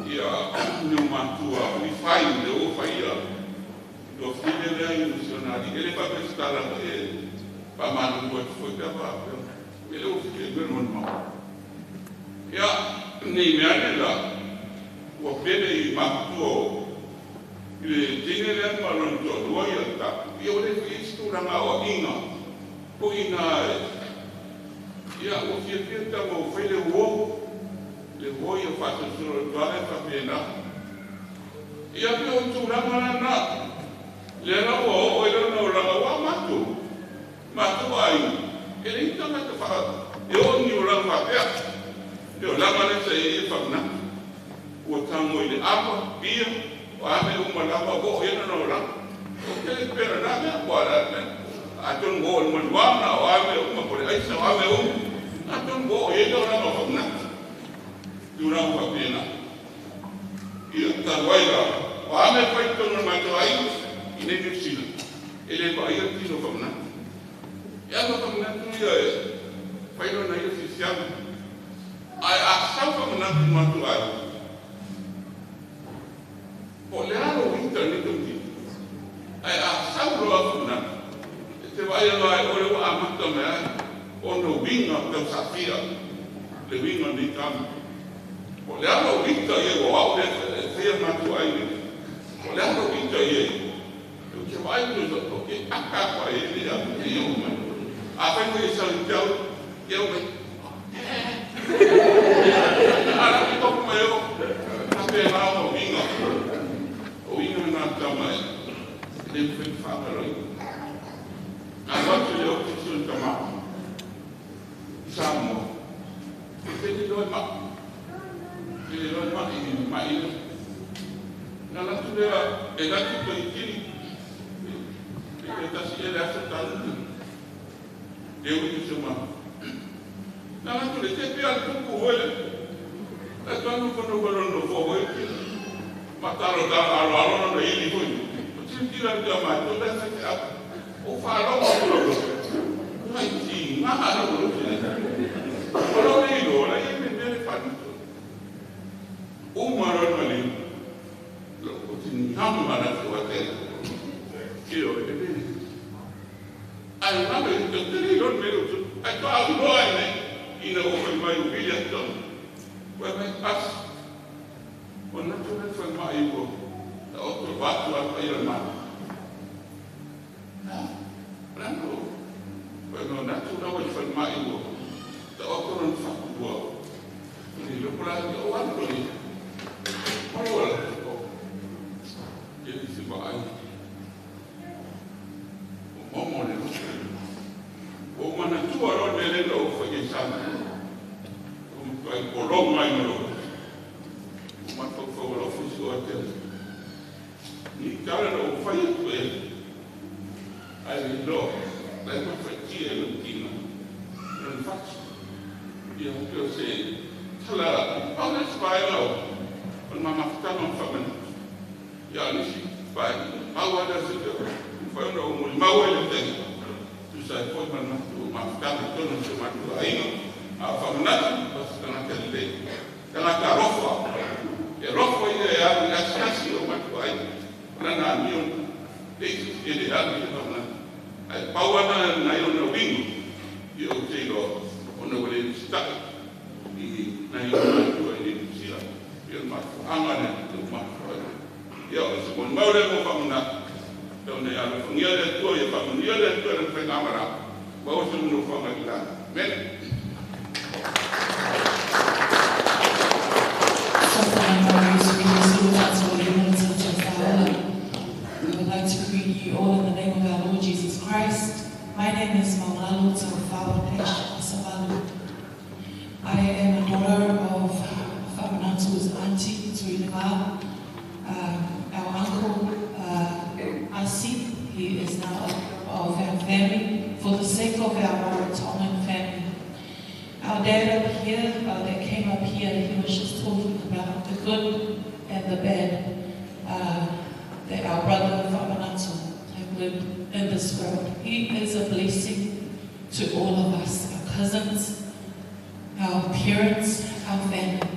Ia ni matua, o i whai, le o whai ia. Do fine lea i New Zealand. E le whapestara mo e pamanu kua te fwoi pea pā. E le o fike mea mon mau. Ia, nei mea ne la, ua pele i matua o. I le tine lea ma lona toa lua ia Ia ua le faia ai se tulaga aoaʻiga foʻi na ia ua fiafia tama ua fai le uō le uō ia faasolosolo atu lava e faapena. Ia pe o le tulaga lana lea la ua oo ai lona olaga auā matou matou aiga e leai ni tagata faa e oo i ni olaga faapea. Le olaga lea sa i ai e faamanatu ua tago i le apa pia o a mea uma lava ua oo i ai lona olaga. Ou te le pea o lena mea ua atonu ua oo i le marijuana o a mea uma po o le aisa o a mea uma atonu ua oo i ai le olaga o faamanatu tulaga faapena. Ia talu ai la o a mea e fai i totonu o le matou aiga i nei Niu Sila e le vaaia le tino o faamanatu. E ala faamanatu ia e fai lona ia siasiaga ae a sau faamanatu i le matou aiga po o le a lou ita i lenei tamaitiiti ae a sau loa faamanatu e te vaai loa e oe ua amata mai ai ona uiga tausafia le uiga o lenei tama. Po o le a lou ita i ai ua o au lea e faia le matou aiga po o le a lou ita i ai ou te vaai atu ou te aka atu ai e le e oo mai. Afai foi e sau ia te au ia ua a la ua tofu mai o faapena ona uiga o uiga na tama e le mafai ona faagaloina. Na alu atu i le ofisa o le tama i Samoa e tele loa e ma'i tele loa e ma'i ma'i na alu atu lea e alu atu i Tahiti pe tai 1 ea le aso talu leu i se ma na alu atu le te pea le tupu foi le atu anu kono kono no fo foi matalo ta alo alo na ili foi o tilotilo atu ia matou la e faifeau ou faalogo atu lou loto ai tiga lou loto o lou le iloa la e i ai le mea lea e faalutu uma loa le maliu o tiniamu ma latou atega ioe e le ae galo i te te le iloa le mea lea ua tupu ae faatoa ou iloa ai nei ina ua fai mai ua vili atu tama fai mai asi manatu le falemai ua taoto vaeatu lava le paia o le Malo. O le a fai mai manatu la ua i le falemai ua taoto lona fatu ua le iloa po o le a le mea ua alu loa i ai o la e le se vaai o momo le loto. Ua ou manatua loa le mea lea na ou faia i Samoa. Ua matuai pologa ai ma lou mafaufau alofa i si o ate ni tala na ou fai atu e ae le iloa la e mafaitia e lou tino lona fatu. Ia pe o se tala pau lea o se vaega o le mamafutaga ma faamanatu. Ia a o nisi vaega pau lava lea o se mea ua mafai ona ou molimau ai i le taimi tusa ai foi ma le matou mafutaga i totonu o si o matou aiga. A o faamanatu o se tagata lelei, tagata alofa, e alofa ia e alu i le asiasi o matou aiga o lana amio le isi e le alu i le faamanatu ae pau lava nai ona uiga ia ou te iloa ona ua le usitai i nai ona matua i le Niu Sila. Ia o le mafuaaga lea o mafuaaga ia o se molimau lea mo faamanatu tau ina ia alofagia le Atua ia faamanuia le Atua i lana faigamalaga maua se nofoaga i le lagi. Amene. I would like to greet you all in the name of our Lord Jesus Christ. My name is Maulalo Taufao Dash Asavalu. I am a daughter of Fa'amanatu's auntie, Tuileva. Our uncle, Asi, he is now a of our family for the sake of our Tongan family. Our dad up here, that came up here, he was just talking about the good and the bad that our brother Fa'amanatu have lived in this world. He is a blessing to all of us, our cousins, our parents, our family.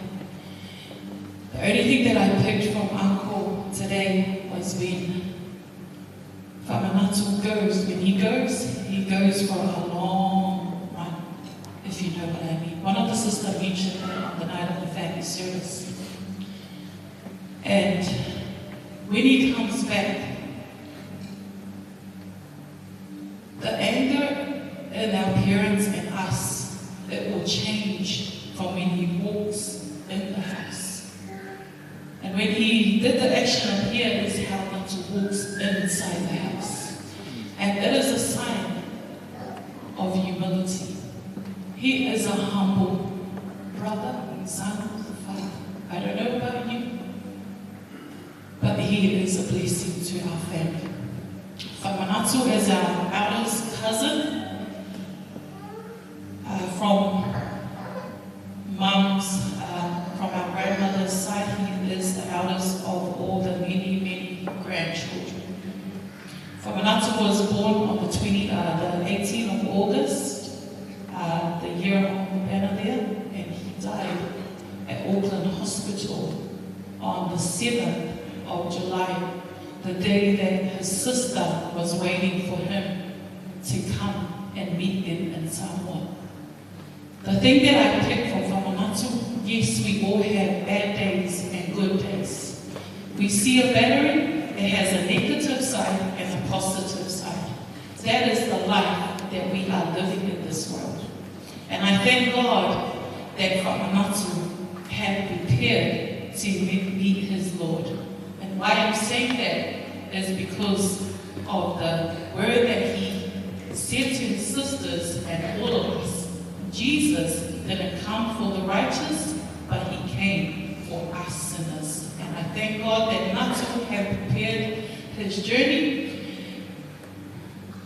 The only thing that I picked from Uncle today was when Fa'amanatu goes, when he goes for a long run, if you know what I mean. One of the sisters mentioned that on the night of the family service. And when he comes back, in our parents and us, it will change from when he walks in the house. And when he did the action up here is how Natu walks inside the house. And it is a sign of humility. He is a humble brother, son, father. I don't know about you, but he is a blessing to our family. Famanatu is our eldest cousin from mum's, from our grandmother's side. He is the eldest of all the many, many grandchildren. Famanatu was born on the 18th of August, the year on the banner there, and he died at Auckland Hospital on the 7th of July, the day that his sister was waiting for him to come and meet them in Samoa. The thing that I pick from Famanatu, yes, we all have bad days and good days. We see a battery, it has a negative side and a positive side. That is the life that we are living in this world. And I thank God that Famanatu had prepared to meet his Lord. And why I'm saying that is because of the word that he said to his sisters and all of us. Jesus didn't come for the righteous, but he came for us sinners. And I thank God that Natu had prepared his journey,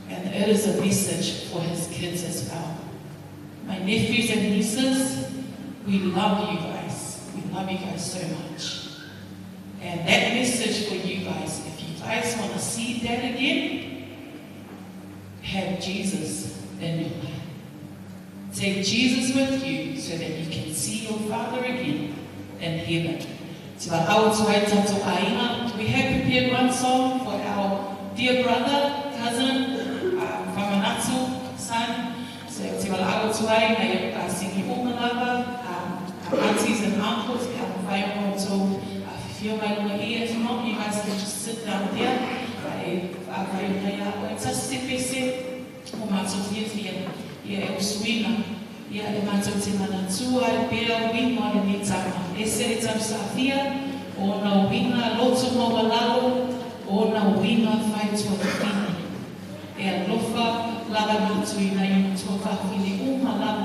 and it is a message for his kids as well. My nephews and nieces, we love you guys. We love you guys so much. And that message for you guys, if you guys want to see that again, have Jesus in your life. Take Jesus with you so that you can see your Father again in heaven. We have prepared one song for our dear brother, cousin, Famanatu, son. So our aunties and uncles, if not, you guys can just sit down there.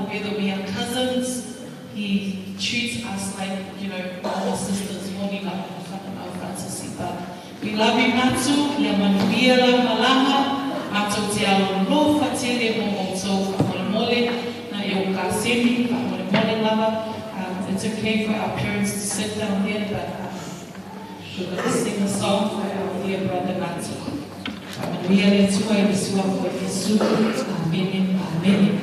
Whether we are cousins, he treats us like, you know, our sisters. We love you, Natu. Ia manuia lau malaga. Matou te alolofa tele mo outou faamolemole. Na e o kasemi faamolemole lava. It's okay for our parents to sit down there, but we're going to sing a song for our dear brother Natu. Faamanuia le Atua i le suafa o Iesu. Amene, amene.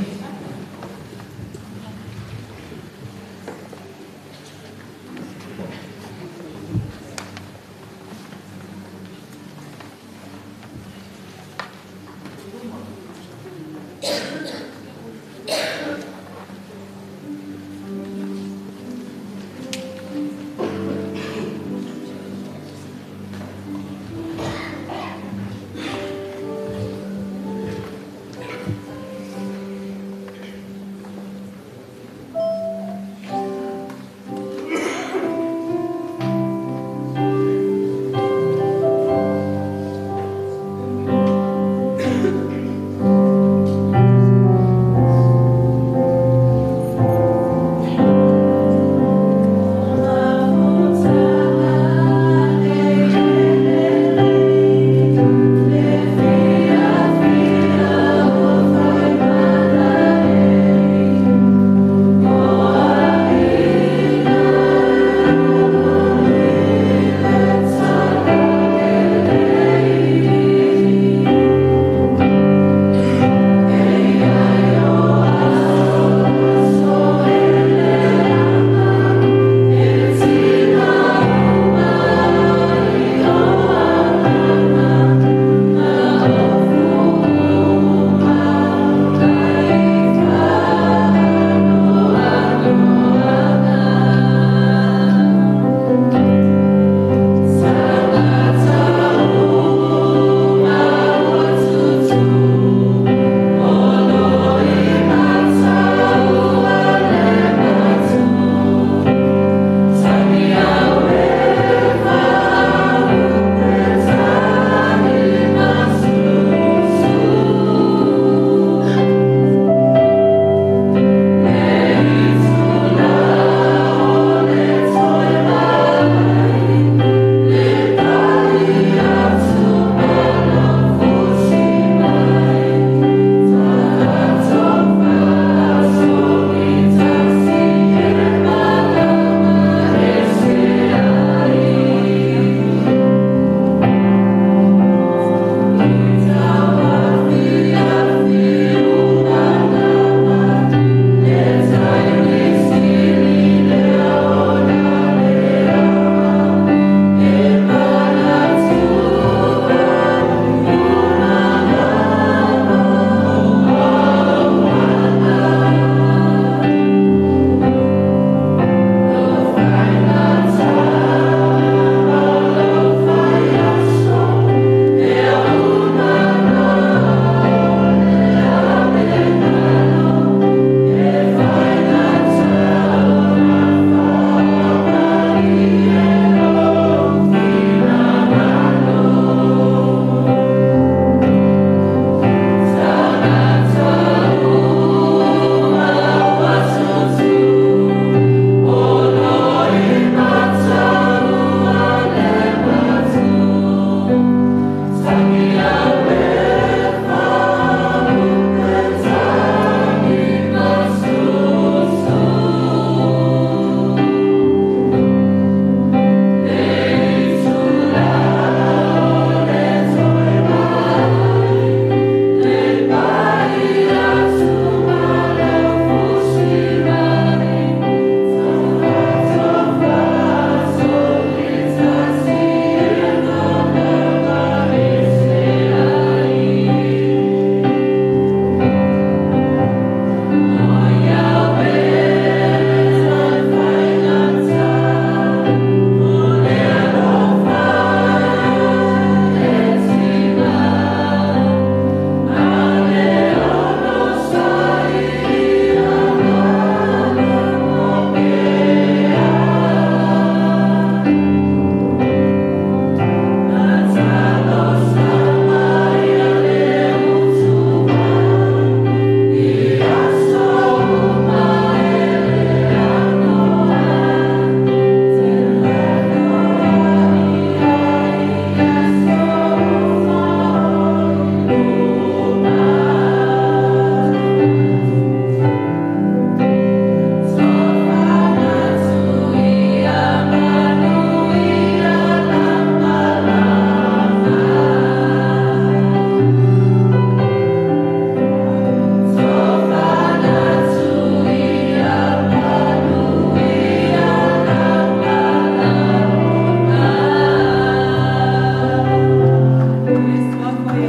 I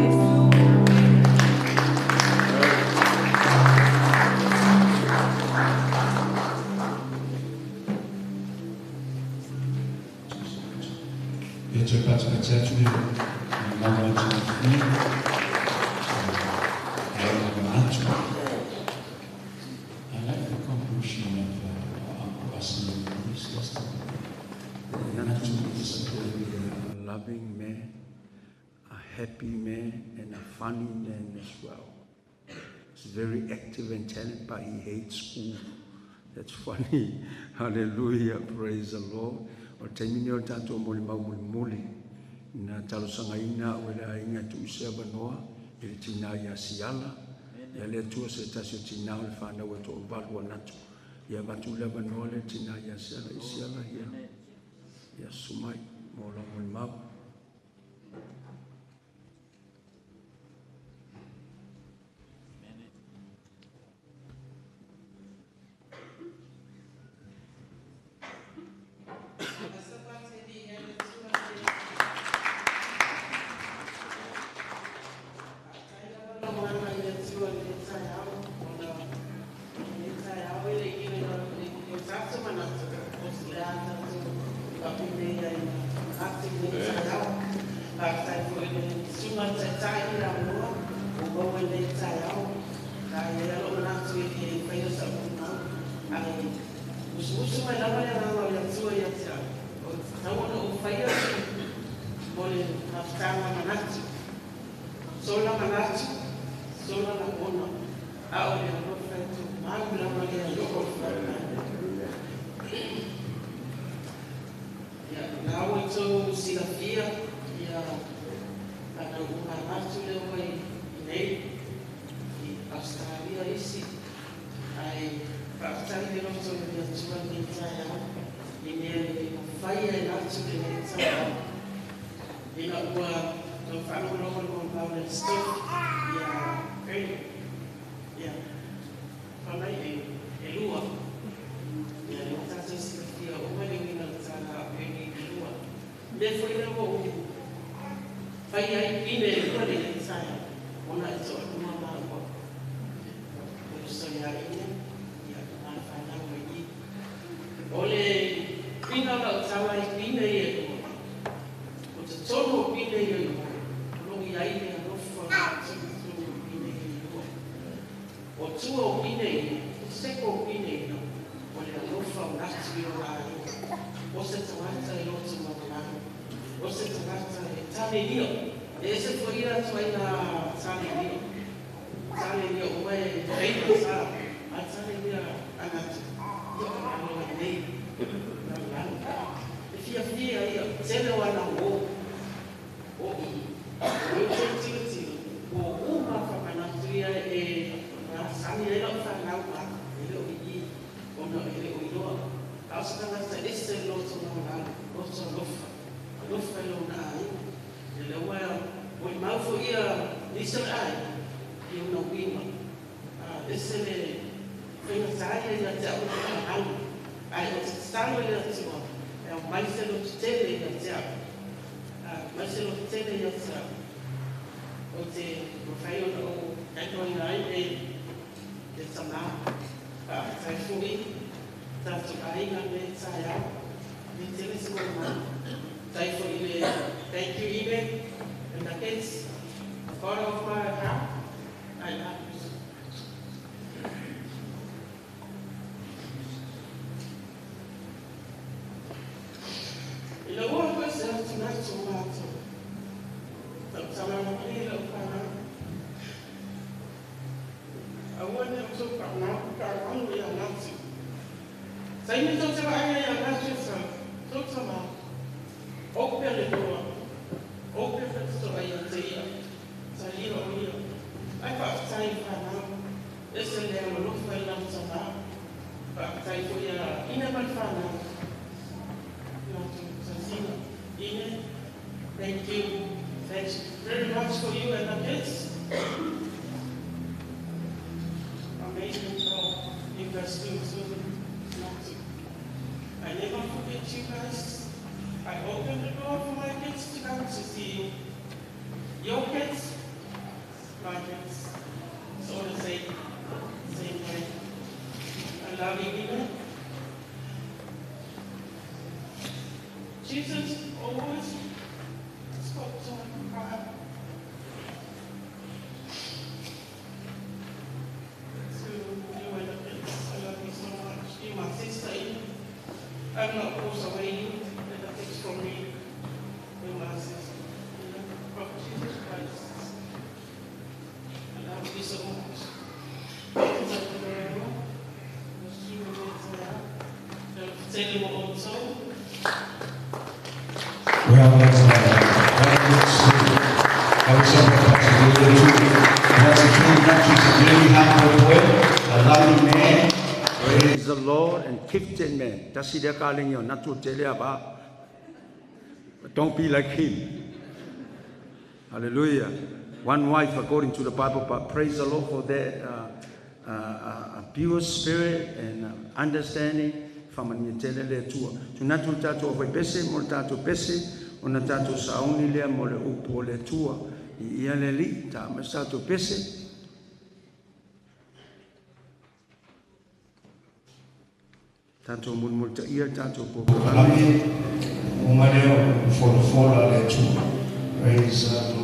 like the conclusion of Uncle Asli his testimony. Natu is a loving man, a happy man, and a funny man as well. He's very active and talented, but he hates school. That's funny. Hallelujah. Praise the Lord. O taimi ni o tātou mo le mau muli muli. Na talosagaina o le aiga tuuse avanoa i le tinā iā Siala. Ia le Atua se tasi o tinā o le fanau e toavalu anatu. Ia avatu le avanoa le tinā iā Siala i Siala ia. Ia sumai mo lau molimau. Thank you, Ine, and the kids. The father of my heart, I love you. Ila ua koe se atu natu mātou. Tau mani lau whanau. Aua ne o tau whanau ia natu. Saini tau te vaai ia natu sa, tau tama. Ope le toa. Ope whakatoa ia te ia. Sa hira o ia. Ai whaatai whanau. Ese lea malofa i lau tama. Whaatai ko ia ina mai whanau. Ine, thank you. Thanks very much for you and the kids. Amazing job you guys do too. I never forget you guys. I open the door for my kids to come to see you. Your kids Faaliliga. Jesus always spoke to my heart. To you and I love you so much. You're my sister. I'm not also away you and that takes from me. You're my sister. In the of Jesus Christ. I love you so much. A loving man. Praise the Lord and gifted man. But don't be like him. Hallelujah. One wife according to the Bible, but praise the Lord for that pure spirit and understanding. Whamania tele le tua. Tunatu tātou whai pese, mo le tātou pese, o na tātou sauni lea mo le upu o le tua. I ia le li, tā me tātou pese. Tātou mulmulta ia, tātou pōpō. O mai leo, fola le tua. Praise the Lord.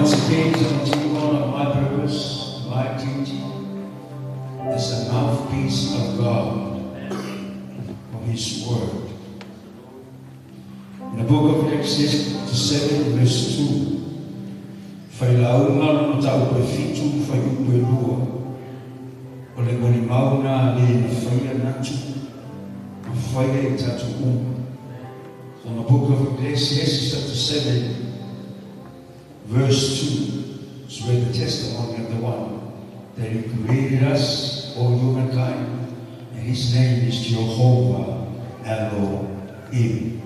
Once again, to continue on of my purpose, my duty as a mouthpiece of God, of His Word. In the book of Exodus 7, verse 2, Failauga lona mataupu e 7 fuaiupu e 2, o le molimau na le na faia natu ma faia i tatou uma. From the book of Ecclesiastes chapter 7, verse 2, is where the testimony of the one that he created us, all humankind, and his name is Jehovah Elohim,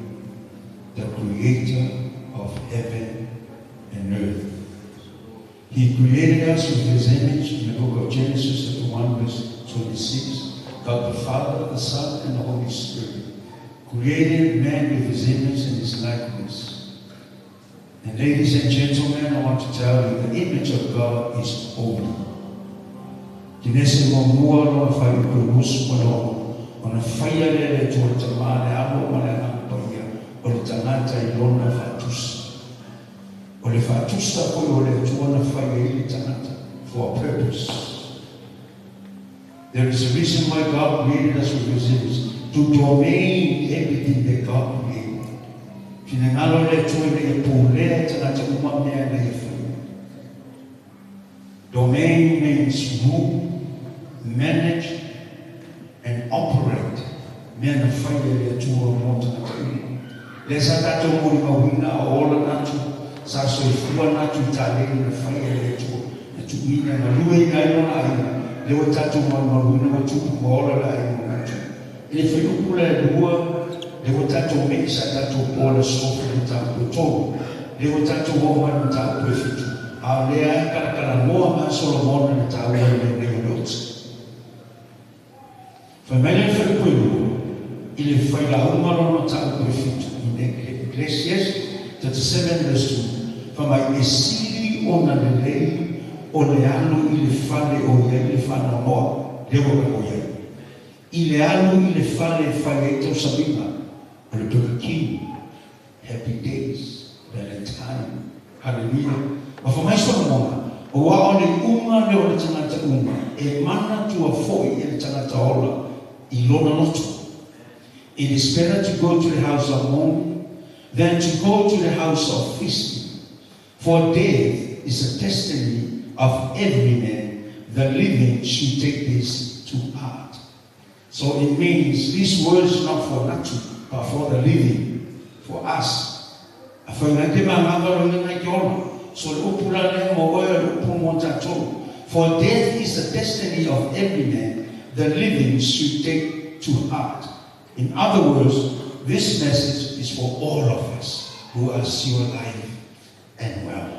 the creator of heaven and earth. He created us with his image in the book of Genesis, chapter 1, verse 26. God the Father, the Son, and the Holy Spirit created man with his image and his likeness. And ladies and gentlemen, I want to tell you, the image of God is holy. Kenese muamua lona fuaiupu e 26, ona faia lea e le Atua le Tamā, le Alo ma le Agaga Paia o le tagata i lona faatusa. O le faatusa foi o le Atua na fai ai le tagata, for a purpose. There is a reason why God created us with His image, to domain everything that God created. Finagalo le Atua ina ia pulea e tagata uma mea na ia faia. Domain means rule, manage, and operate mea na faia e le Atua mo tagata uma. Lea sa tatou molimauina a o ola natu, sa soifua natu i taleni na faia e le Atua, na tuuina, na lueina ai lona aiga, lea ua tatou malumaluina ua tupu ma ola le aiga o natu. I le fuaiupu la e 2, lea ua tatou me'i sa tatou po le aso i le mataupu e 3, lea ua tatou oo mai i le mataupu e 7, a o lea e talatalanoa ma Solomona le taua i le mea nei o le oti. Fai mai le fuaiupu e 2, i le failauga lona mataupu e 7, in Ecclesiastes chapter 7 verse 2, fai mai e sili ona lelei o le alu i le fale o i ai le faanoanoa, lea ua tatou i ai. I le alu i le fale e fai ai tausamiga o le Burger King, Happy Days, Valentine, Hallelujah. Ma fai mai Solomona, Aua o le iuga lea o le tagata uma, e manatua foi e le tagata ola i lona loto. It is better to go to the house of mourning than to go to the house of feasting, for death is the destiny of every man, the living should take this to heart. So it means these words not for natu, but for the living, for us. Afai ngai te mangava lo ina ngai ke ola. So le upu la lea mo oe o le upu mo tatou. For death is the destiny of every man, the living should take to heart. In other words, this message is for all of us who are still alive and well.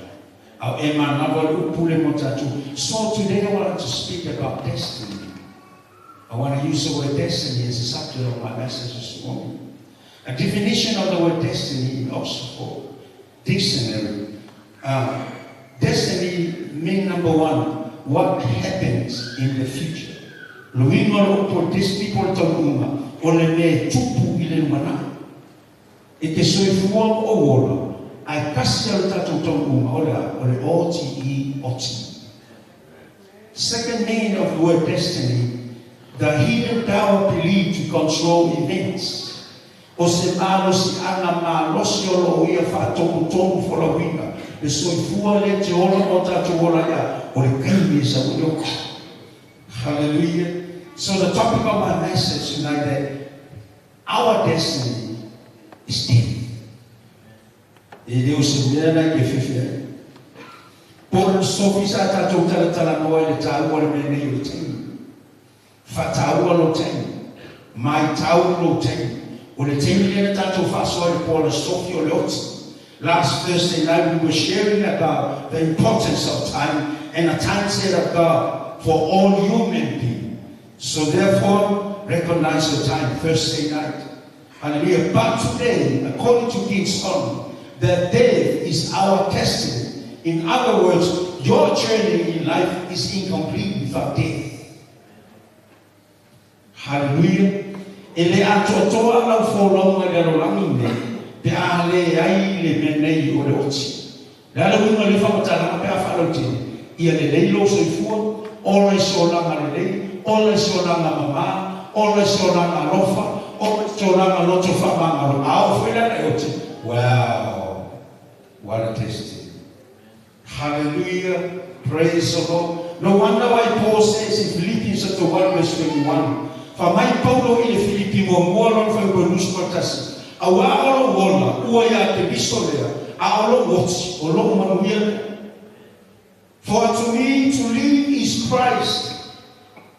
Au e manava le upu le mo tatou. So today I want to speak about destiny. I want to use the word destiny as a subject of my message this morning. A definition of the word destiny in Oxford Dictionary. Destiny mean number one, what happens in the future. Luiga o le upu o le destiny po o le taunuuga, o le mea e tupu i le lumanai. E te soifua ma ou ola, ae tasi a le tatou taunuuga, o le a? O le OTE, oti. Second meaning of the word destiny, the hidden power believed to control events. O se malosiaga malosi o lo o ia faatonutonu folauina le soifua lea te ola ma o tatou ola ia, o le taimi e sau ai le oti. Hallelujah. So the topic of my message tonight, that our destiny is death. E le o se mea na e fefe ai. Po o le sofi sa tatou talatalanoa i le taua o le mea nei o le taimi. Faataua lou taimi. Maitau lou taimi. O le taimi lea na tatou faasoa i le po o le sofi o le oti. Last Thursday night we were sharing about the importance of time and a time set of God for all human beings. So therefore, recognize your time, Thursday night. Hallelujah. But today, according to King Solomon, that death is our destiny. In other words, your journey in life is incomplete without death. Hallelujah. E le atoatoa lau folauga i le lalolagi nei pe a leai le mea nei o le oti. Le a le uiga o lea faamatalaga pe a faalautele? Ia lelei lou soifua, ola i se olaga lelei, ola i se olaga mama, ola i se olaga alofa, ola i se olaga loto faamagalo, a oo foi la ina e oti, wow! What a destiny! Hallelujah! Praise the Lord! No wonder why Paul says in Philippians chapter 1 verse 21, Fai mai Paulo i le Filipi muamua lona fuaiupu e 21, Auā o lou ola, ua iā Keriso lea, a o lou oti, o lou manuia lea. For to me to live is Christ,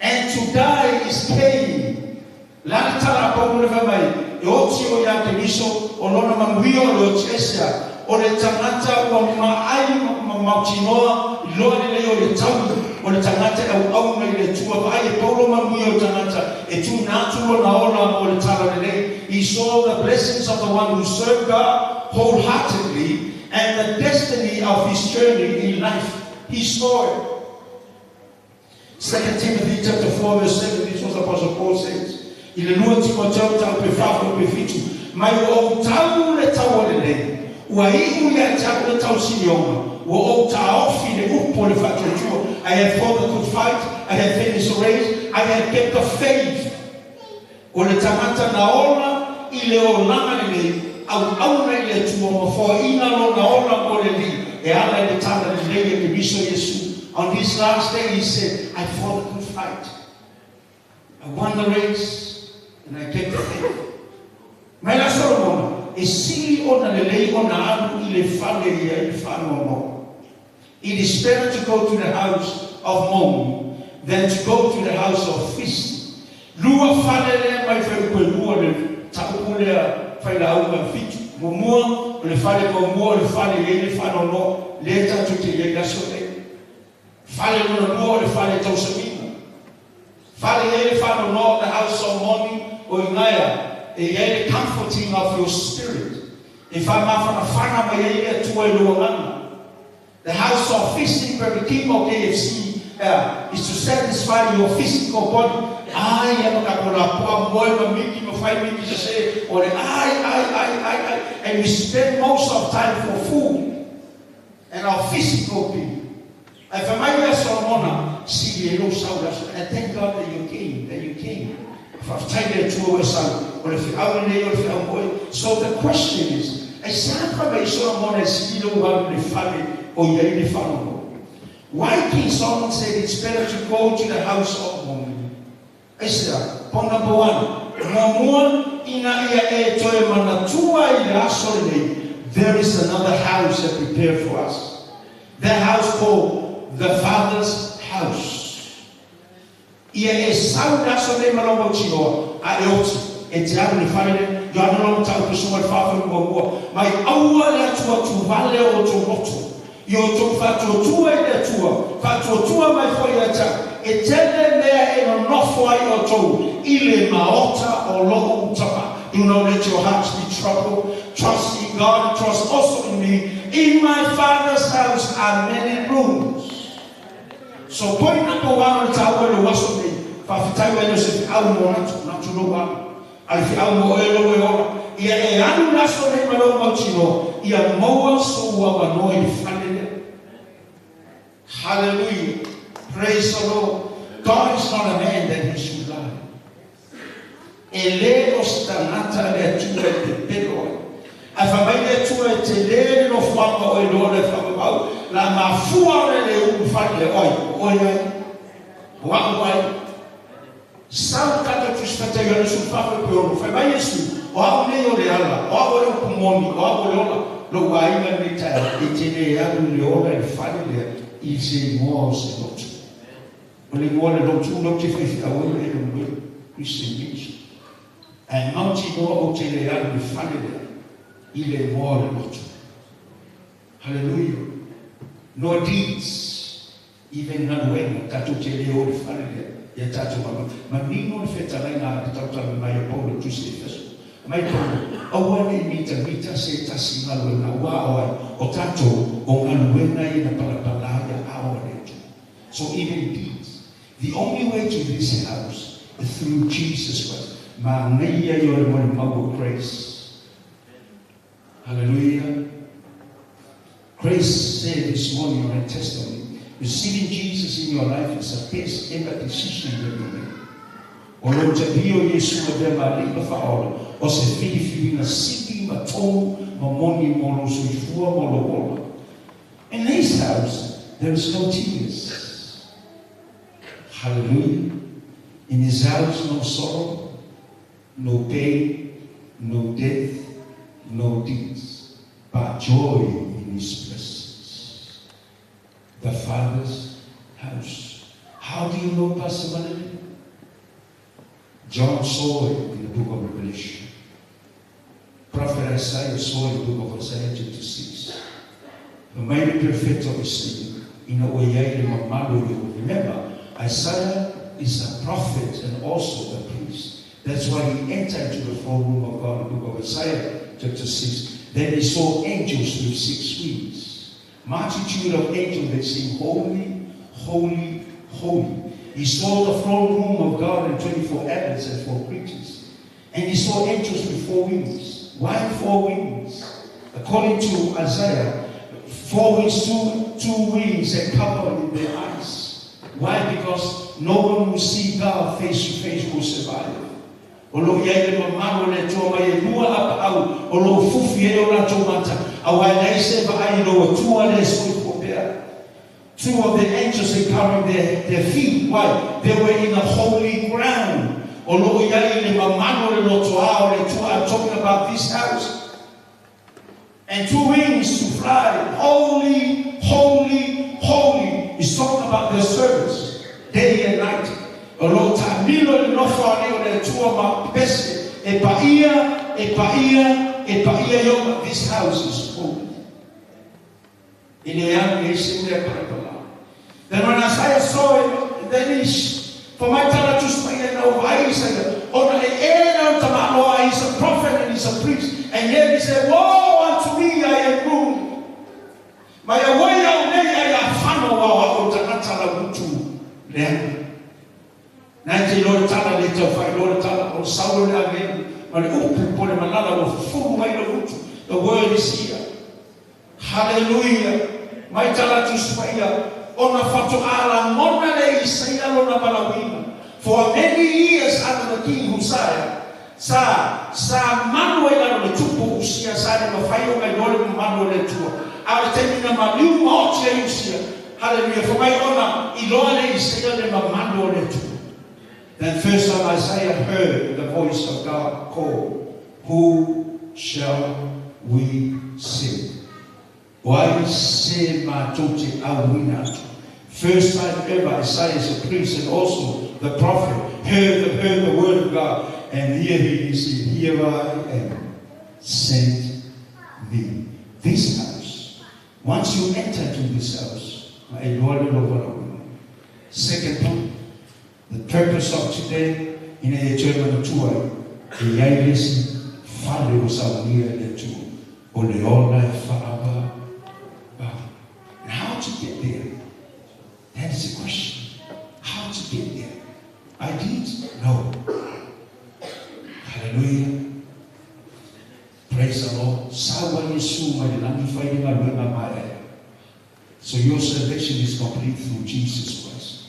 and to die is gain. O le a le tala a Paulo lea fai mai, e oti o iā Keriso, o lona manuia o le oti aisea? O le tagata ua maai ma mautinoa iloa lelei o le taui o le tagata e auauna i le Atua. Vaai e Paulo manuia o le tagata e tuuina atu lona ola mo le tala lelei. He saw the blessings of the one who served God wholeheartedly and the destiny of his journey in life. He saw it. Second Timothy chapter 4 verse 7, this was Apostle Paul says, I le lua Timoteo mataupu e fa fuaiupu e fitu, mai ua ou tau le taua lelei, ua iu ia te au le tausilioga, ua ou taofi le upu o le faatuatua, I have fought the good fight, I have finished the race, I have kept the faith. O le tagata na ola i le olaga lelei, auauna i le Atua ma foaiina lona ola mo le Alii, e ala i le tala lelei a Keriso Iesu. On this last day he said, I fought the good fight. I won the race and I kept the faith. Mai la Solomona, e sili ona lelei ona alu i le fale i ai le faanoanoa. It is better to go to the house of mourning than to go to the house of feasting. Lua fale lea mai fuaiupu e lua le mataupu lea failauga e fitu. Muamua, o le fale muamua o le fale e i ai le faanoanoa lea tatou te i ai i le aso nei. Fale lona lua o le fale tausamiga. Fale e i ai le faanoanoa, the house of mourning, o i gaea e i ai le comforting of your spirit, e faamafanafana mai ai le Atua i lou agaga. The house of feasting, Burger King or KFC, ea, is to satisfy your physical body, ai a ma tatou lapoa moe ma miki ma fai miki sese o le ai ai ai ai ai and we spend most of time for food and our physical being. Ae fai mai ia Solomona, sili ai lou sau i le aso, and thank God that you came, that you came. Faafetai le Atua ua e sau, o le feau lenei o le feau moe. So the question is, aisea fai mai Solomona e sili lou alu i le fale o i ai le faanoanoa? Why King Solomon said it's better to go to the house of mourning? Aisea? Point number one, muamua, ina ia e toe manatua i le aso lenei, there is another house that prepared for us. That house called the Father's house. Ia e sau i le aso lenei ma lau mautinoa, a e oti, e te alu i le fale lea, Ioane lona mataupu suma i le faafoe muamua, mai aua le atuatuvale o outou loto, i outou faatuatua i le Atua, faatuatua mai foi ia te au, e tele mea e nonofo ai outou i le maota o lou Tama. Do not let your hearts be troubled. Trust in God and trust also in me. In my Father's house are many rooms. So point number one o le taua i lou aso nei, faafetai ua e le o se feau mo natu, natu lou alu. A le feau mo oe lou e ola. Ia e alu le aso nei ma lou mautinoa, ia maua sou avanoa i le fale lea. Hallelujah. Praise the Lord. God is not a man that he should lie. E le o se tagata le Atua e pepelo ai. Ae fai mai le Atua e tele le nofoaga o e loa le faamamau, la mafua ole le ulu fale le oai, o oe ai, o a'u ai. Sau tatou Tusi Faitau Ioane 14 fuaiupu e 6, fai mai Iesu, O a'u nei o le ala, o a'u o le upu moni, o a'u o le ola. Lou aiga i lenei taeao, e te le alu i le ola i le fale lea i se igoa o se lotu. O le igoa o le lotu lea ou te faifeau ai o le Lemuelu Christian Ministry. Ae mautinoa ou te le alu i le fale lea i le igoa o le lotu. Haleluia! Nor deeds, even galuega, tatou te le o i le fale lea ia tatou galuega. Manino le fetalaiga a le tautala mai a Paulo i Tusi Efeso. Mai Paulo, aua ne i mitamita se tasi i galuega, aua o ai? O tatou, o galuega ia na palapala ai aao a le Atua. So even deeds. The only way to this house is through Jesus Christ. Manaia ia o le molimau o grace. Hallelujah. Grace said this morning on her testimony, receiving Jesus in your life is the best ever decision that you make. O lou talia o Iesu e avea ma Alii ma Faaola, o se filifiliga sili ma tonu ma moni mo lou soifua ma lou ola. In his house there is no tears. Hallelujah. In his house no sorrow, no pain, no death, no deeds, but joy in his presence. The Father's house. How do you know, Pastor Malele? John saw it in the book of Revelation. Prophet Isaiah saw it in the book of Isaiah chapter 6. The mighty perfect of his ina ua i ai le mamalu o Iehofa. Remember, Isaiah is a prophet and also a priest. That's why he entered into the throne room of God in the book of Isaiah chapter 6. Then he saw angels with six wings. Multitude of angels that sing, Holy, holy, holy. He saw the throne room of God and 24 elders and four creatures. And he saw angels with four wings. Why four wings? According to Isaiah, four wings, two wings that cover their eyes. Why? Because no one will see God face to face will survive. O lo o i ai le mamalu o le Atua mai e lua apaau o lo o fufi ai o latou mata, aua e leai se vaai i lou Atua lea e soifua pea. Two of the angels they covering their feet, why? They were in a holy ground. O lo o i ai le mamalu o le lotoa o le Atua, I'm talking about this house. And two wings to fly, holy, holy, holy. He's talking about their service, day and night. O lo o taamilo i le nofo alii o le Atua ma pese, e paia, e paia, e paia Ioga, this house is holy. E le alu i ai se mea palapala. Then when Isaiah saw it, then he For mai tana tusi mai ai na ua vaai Isaia, ona e ē na o tamaloa, he's a prophet and he's a priest, and yet he said, Woe unto me, I am ruined. Mai auai au nei ai a whano o au tangata la utu leaga. Nai te iloa le tala le tau whailoa le tala o le saulo le ave ma le upu po le malala ua fufulu mai le utu. The word is here. Hallelujah! Mai tala tusi paia, ona faatoa lagona le Isaia lona valaauina. For many years under the king Hosea, sa, sa malu ai lalo le tupu o Usia, sa le mafai ona iloa le mamalu o le Atua. A o le taimi na maliu ma oti ai Usia, hallelujah, fai mai ona iloa le Isaia le mamalu o le Atua. Then first time Isaiah heard the voice of God call, Who shall we send? O ai se matou te auina atu? First time ever Isaiah is a priest and also the prophet heard the, heard the word of God and here he is, here I am, send me. This house, once you enter to this house, Second point, the purpose of today, ina ia toe manatua ai, e i ai le isi fale ua saunia e le Atua, o le ola e faaavaava. And how to get there? That is the question. How to get there? I did? No. Hallelujah. Praise the Lord. Sau ai Iesu mai le lagi fai le galuega maeaea. So your salvation is complete through Jesus Christ.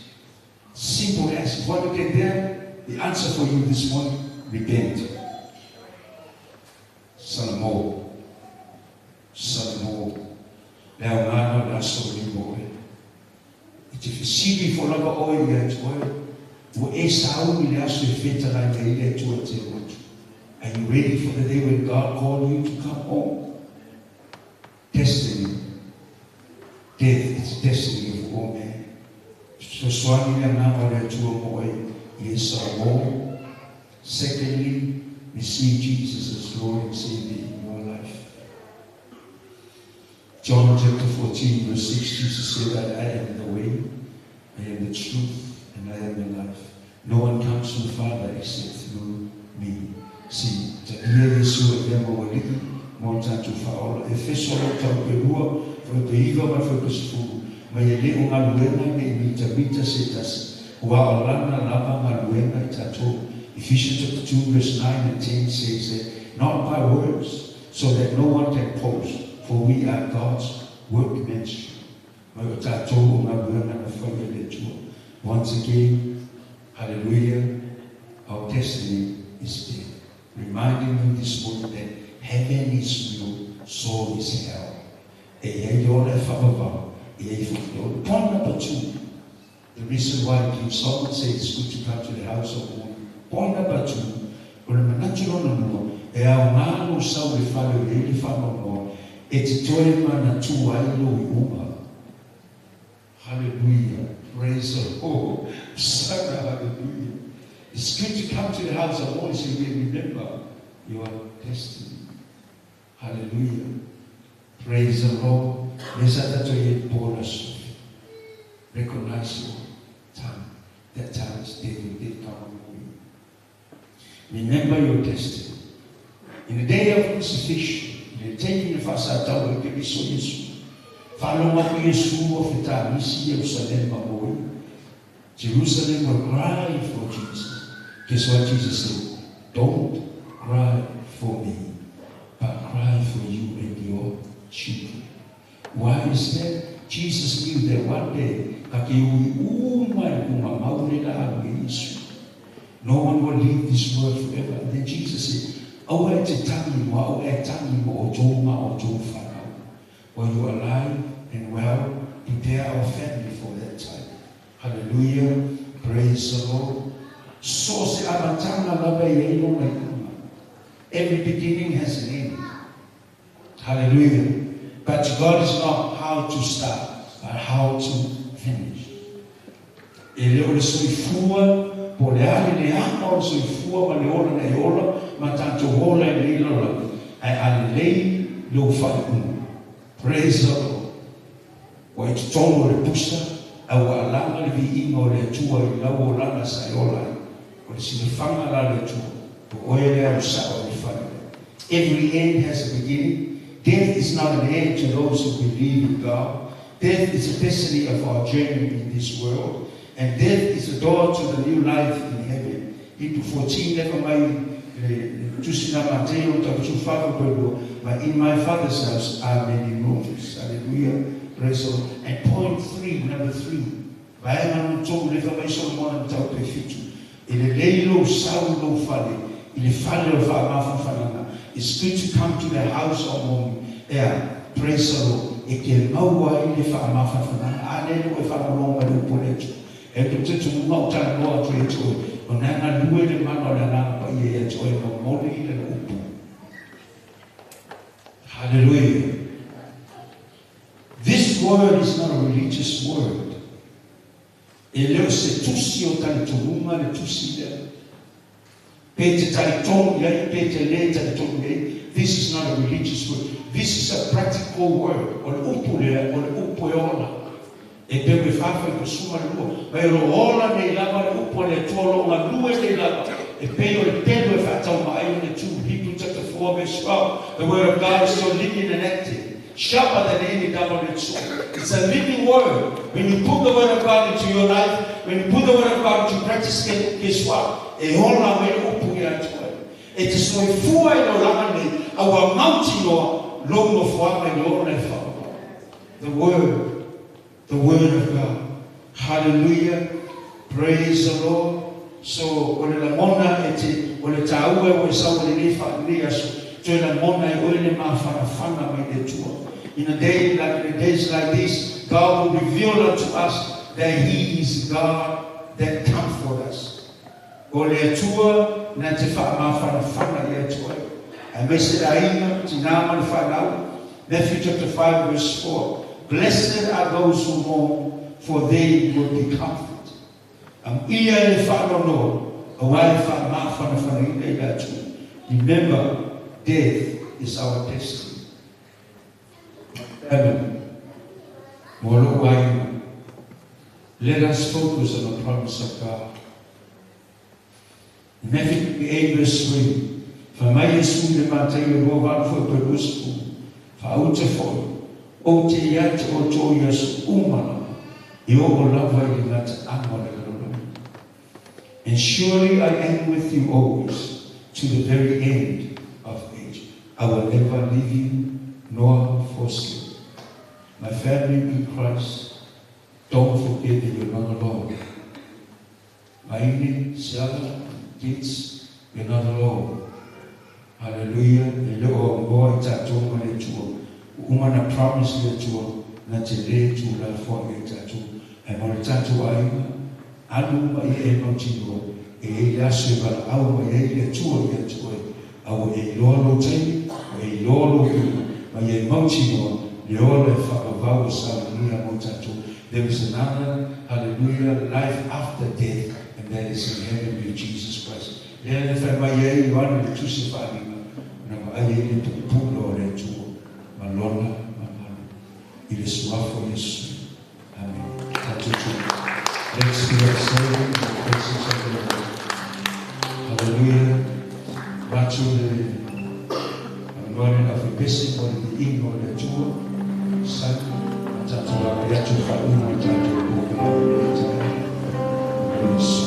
Simple as. If you want to get there, the answer for you this morning, repent. Salamo. Salamo. Le aoga lena o le aso lenei mo oe. E te fesili ifo lava oe ia te oe, ua e sauni i le aso e fetalai mai ai le Atua e te alu atu. Are you ready for the day when God called you to come home? Destiny. Death is the destiny of all men. Fesoasoani le Agaga o le Atua mo oe i e Salamo. Secondly, receive Jesus as Lord and Savior in your life. John chapter 14, verse 6, Jesus said, I am the way, I am the truth, and I am the life. No one comes to the Father except through me. See, talia Iesu e mea maualii mo le tatou faaola. Efeso lau tau pe lua, foi pe iva ma le foi pe sefulu, mai e le o galuega ne i mitamita se tasi, ua o lana lava galuega i tatou. Ephesians chapter 2 verse 9 and 10 says that, not by works, so that no one can boast, for we are God's workmanship. Ma o tatou o galuega na faia e le Atua. Once again, hallelujah, our destiny is death. Reminding you this morning that heaven is real, so is hell. E i ai le ola e faavavau, e i ai foi le ola. Point number two, the reason why King Solomon said it's good to come to the house of mourning. Point number two, o le manatu lona lua, e aoga lou sau i le fale o i ai le faanoanoa, e te toe manatua ai lou iuga. Hallelujah. Praise the Lord. Hosanna, hallelujah. It's good to come to the house of mourning so you may remember your destiny. Hallelujah. Praise the Lord. Lesa tatou i ai po le aso. Recognize your time. That time is death and death come on you. Remember your destiny. In the day of crucifixion, i le taimi na faasatau ai Keriso Iesu, faalogo atu Iesu ua fetāgisi Ierusalema mo ia. Jerusalem will cry for Jesus. Guess what Jesus said? Don't cry for me, but cry for you and your children. Why is that? Jesus knew that one day, ka ke ui uma i le kumamau le la alu e Iesu. No one will leave this world forever. And then Jesus said, Aua e te tangi mo au e tangi mo outou ma outou whanau. While you are alive and well, prepare our family for that time. Hallelujah. Praise the Lord. So se amataga lava e i ai lona iuga. Every beginning has an end. Hallelujah. But God is not how to start, but how to finish. E le o le soifua, po o le a le leaga o le soifua ma le ola na e ola ma tatou ola i lenei lalolagi, ae a lelei lou faaiuga. Praise the Lord. Ua i totonu o le pusa, a ua alaga le viiga o le Atua i lau olaga sa e ola ai. O le silafaga la a le Atua, o oe lea o sao i le fale lea. Every end has a beginning. Death is not an end to those who believe in God. Death is a destiny of our journey in this world, and death is a door to the new life in heaven. Hebrew 14 lefa mai le tusi na Mateo tau 14 lua, ma in my Father's house are many rooms. Hallelujah. Praise the Lord. And point three, number three, vaega lona tolu lefa mai Solomona mataupu e fitu. E lelei lou sau i lou fale, i le fale o le faamafanafanaga. It's good to come to the house of mourning. Ea, praise the Lord, e te maua ai le faamafanafanaga, a lea lou e faalogologo mai le upu a le Atua. E te tutunuga o talanoa atu ia te oe, o na galue le mana o le Agaga Paia ia te oe momoli lana upu. Hallelujah. This word is not a religious word. E le o se tusi o talitonuga le tusi lea. Pe te talitonu i ai, pe te le talitonu i ai, this is not a religious word. This is a practical word. O le upu lea, o le upu e ola. E peu e fafai pasuma le lua. Ma e o lo o ola nei lava le upu a le Atua o lo o galue nei lava. E pei o le pelu e faataumaa ai ona tu. Hebrew chapter 4 verse 12. The word of God is still living and active. Sharper than any double-edged sword. It's a living word. When you put the word of God into your life, when you put the word of God into practice, guess what? E ola mai le upu ia te oe. E te soifua i le olaga nei, a ua mautinoa lou nofoaga i le ola e whakamau. The word, the word of God. Hallelujah. Praise the Lord. So, o le lagona e te, o le tāua e ua e sau ai lenei wha, lenei aso, toe lagona e oe le mafanafana mai le Atua. In a day like, in a days like this, God will reveal unto us that He is God that comfort us. O le Atua na te faamafanafana ia te oe. Aemaise le aiga, tinā ma le fanau. Matthew chapter 5 verse 4. Blessed are those who mourn, for they will be comforted. Amuia e le faanoanoa, auā e faamafanafanaina i le Atua. Remember, death is our destiny. My family, mo lou aiga, let us focus on the promise of God. Matthew 8 verse 3, Fai mai Iesu i le Mataio 28 foi toe 20, Faauta foi, ou te ia te outou i aso uma lava, e oo lava i le gataaga o le lalolagi. And surely I am with you always, to the very end of age. I will never leave you nor forsake you. My family in Christ, don't forget that you're not alone. Maine, Siala, kids, you're not alone. Hallelujah. E le o ngoa i tātou ma le Atua. Ua uma ona promise le Atua na te le tuulafoai ia i tātou. Ae mo le tātou aiga, alu uma ia e mautinoa, e i ai le aso e valaau mai ai le Atua ia te oe, a ua e iloa lou taimi, ua e iloa lou iuga, ma ia e mautinoa le ola e faavavau ua saunia mo tātou. There is another, hallelujah, life after death, and that is in heaven with Jesus Christ. Lea na fai mai ai Ioane le Tusi Faaaliga, na vaai ai le pupula o le Atua ma Lona mamalu i le Suafa o Iesu. Amene. Tatou tu. Let's be observing in the presence of the Lord. Hallelujah. Avatu le avanoa i le aufaipeese mo le viiga o le Atua. Son, ma tatou agai atu i le faaiuga o le tatou polokalame i lenei taeao. O Iesu.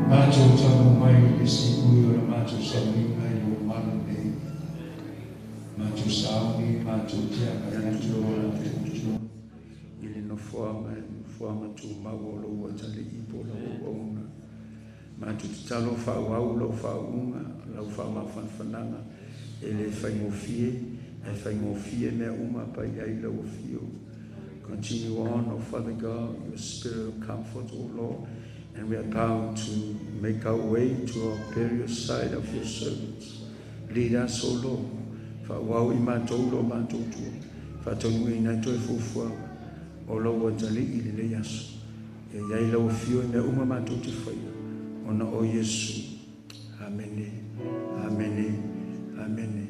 Matou taunuu mai i le siui o le matou sauniga i lou malu nei. Matou sauni, matou te agai atu i lo latou Atua. I le nofoaga e nofoaga tumau o lou atalii po o lau auauna. Matou tatalo faaauau lau faauuga, lau faamafanafanaga e le faigofie, ae faigofie mea uma pa i ai lau afio. Continue on, O Father God, your spirit of comfort, O Lord, and we are bound to make our way to our burial side of your servants. Lead us, O Lord. Faaauau i matou lo matou Atua, faataunuuina ai toe fuafuaga o lou atalii i lenei aso. Ia i ai lau afio i mea uma matou te faia, ona o Iesu. Amene. Amene. Amene.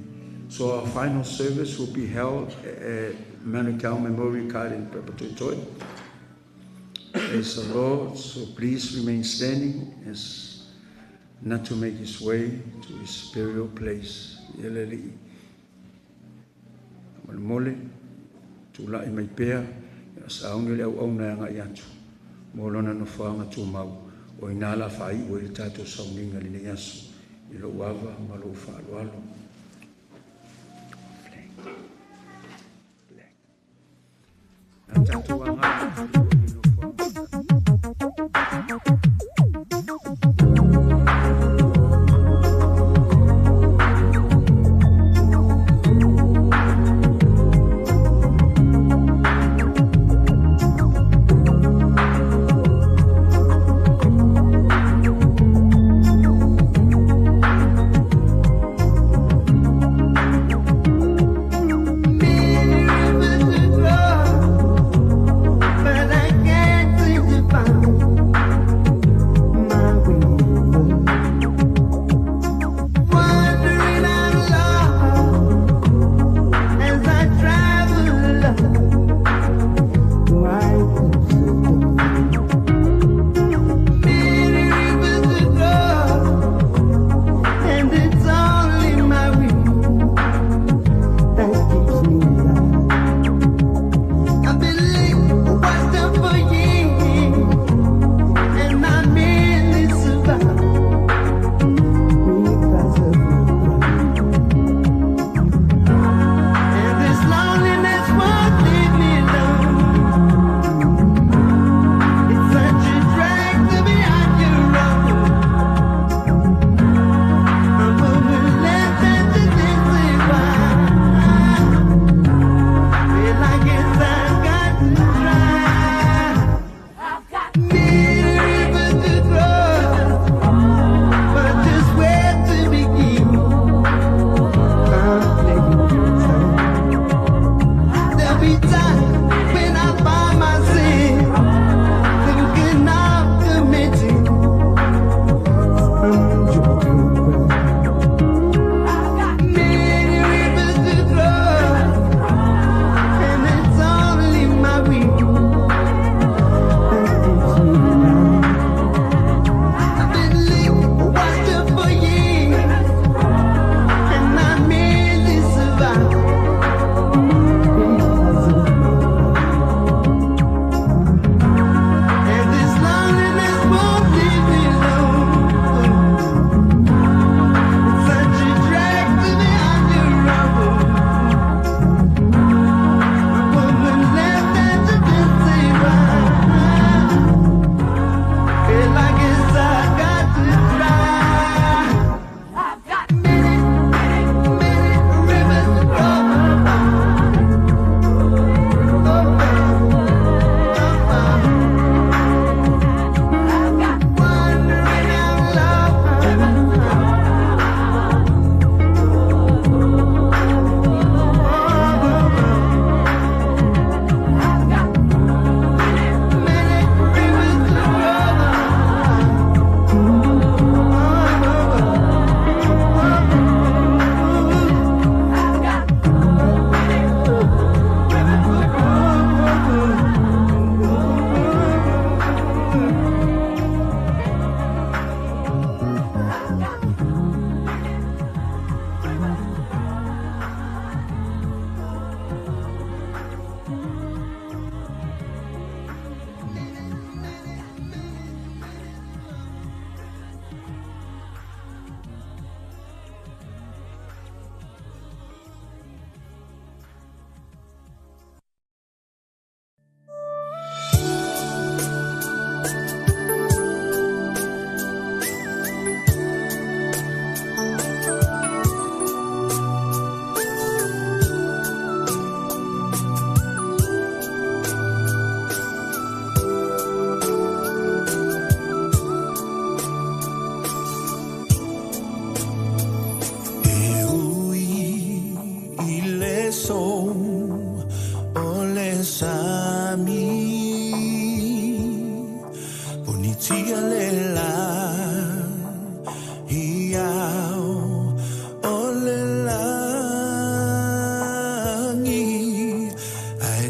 So our final service will be held at Manukau Memorial Card in Papatoetoe. Praise the Lord. So please remain standing as not to make his way to his burial place. Ia le Alii. Molemole, tulai mai pea, ia sauni le auauna e agai atu mo lona nofoaga tumau, o i ina la faaiu ai le tatou sauniga i lenei aso i lou ava ma lou faaaloalo. A tatou agai Many rivers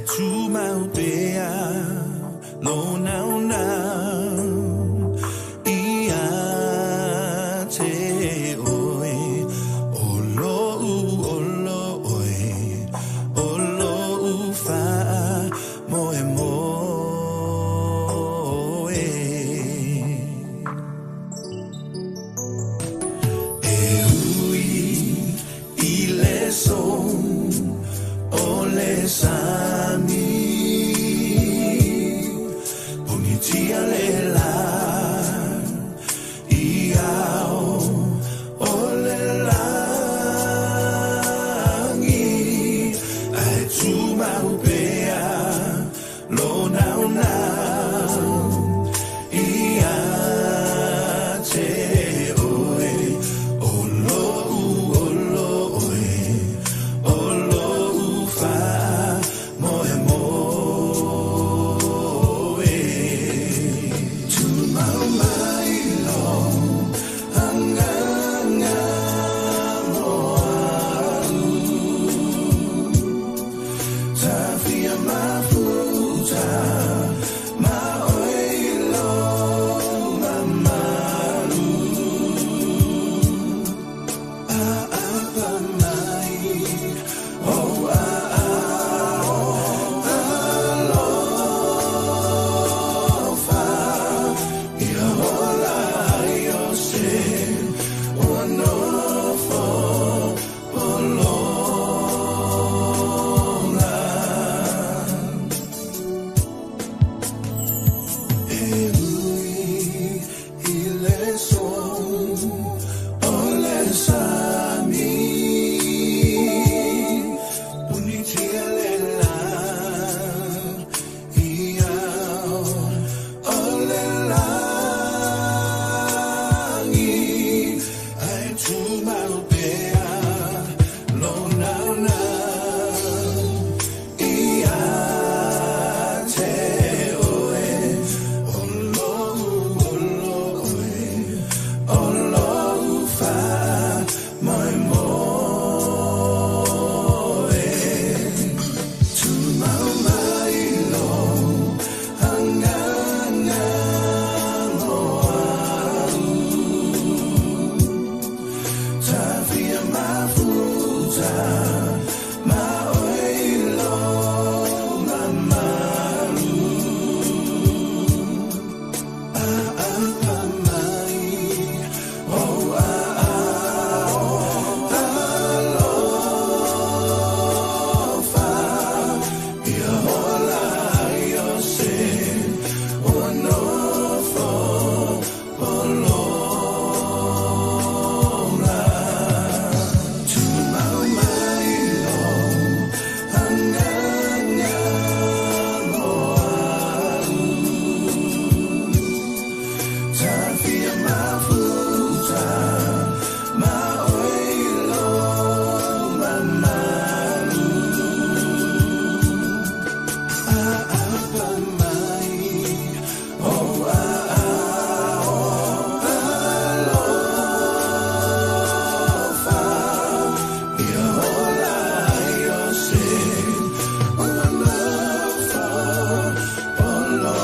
tumau pea lo nau nau ia te oe o lo u o lo oe o lo u wha moe moe. E ui i le so o le sami ponitia le la i au o le langi ai tumau pea lo nau nau ia te oe o lo u o lo oe o lo u wha moe moe. Tumau mai lo anganga mo au tawhia mafuta ma oe lo mamalu a apa mai o a alofa ia ola i o se ua nofo pologa. E ui i le so o le sami punitia le la i au o le langi ai tumau pea lo nau nau ia te oe o lo u o lo oe o lo u wha moe moe. Tumau mai lo anganga mo au tawhia mafuta ma oe lo mamalu a apa mai o a alofa ia ola i o se ua nofo pologa. Tumau mai lo anganga mo au tawhia mafuta ma oe lo mamalu a apa mai o a alofa ia ola i o se ua nofo pologa.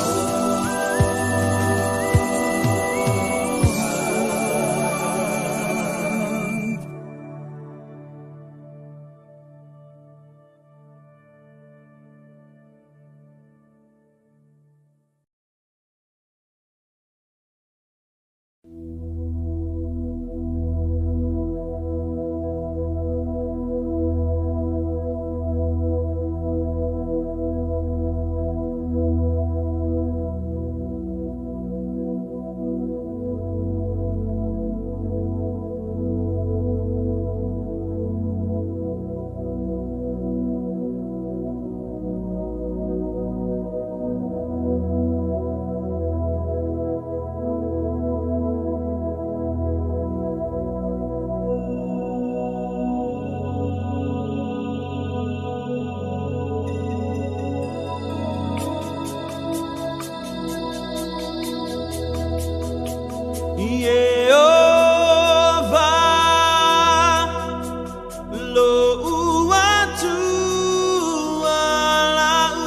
Yehovah lo uatu alau.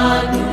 Te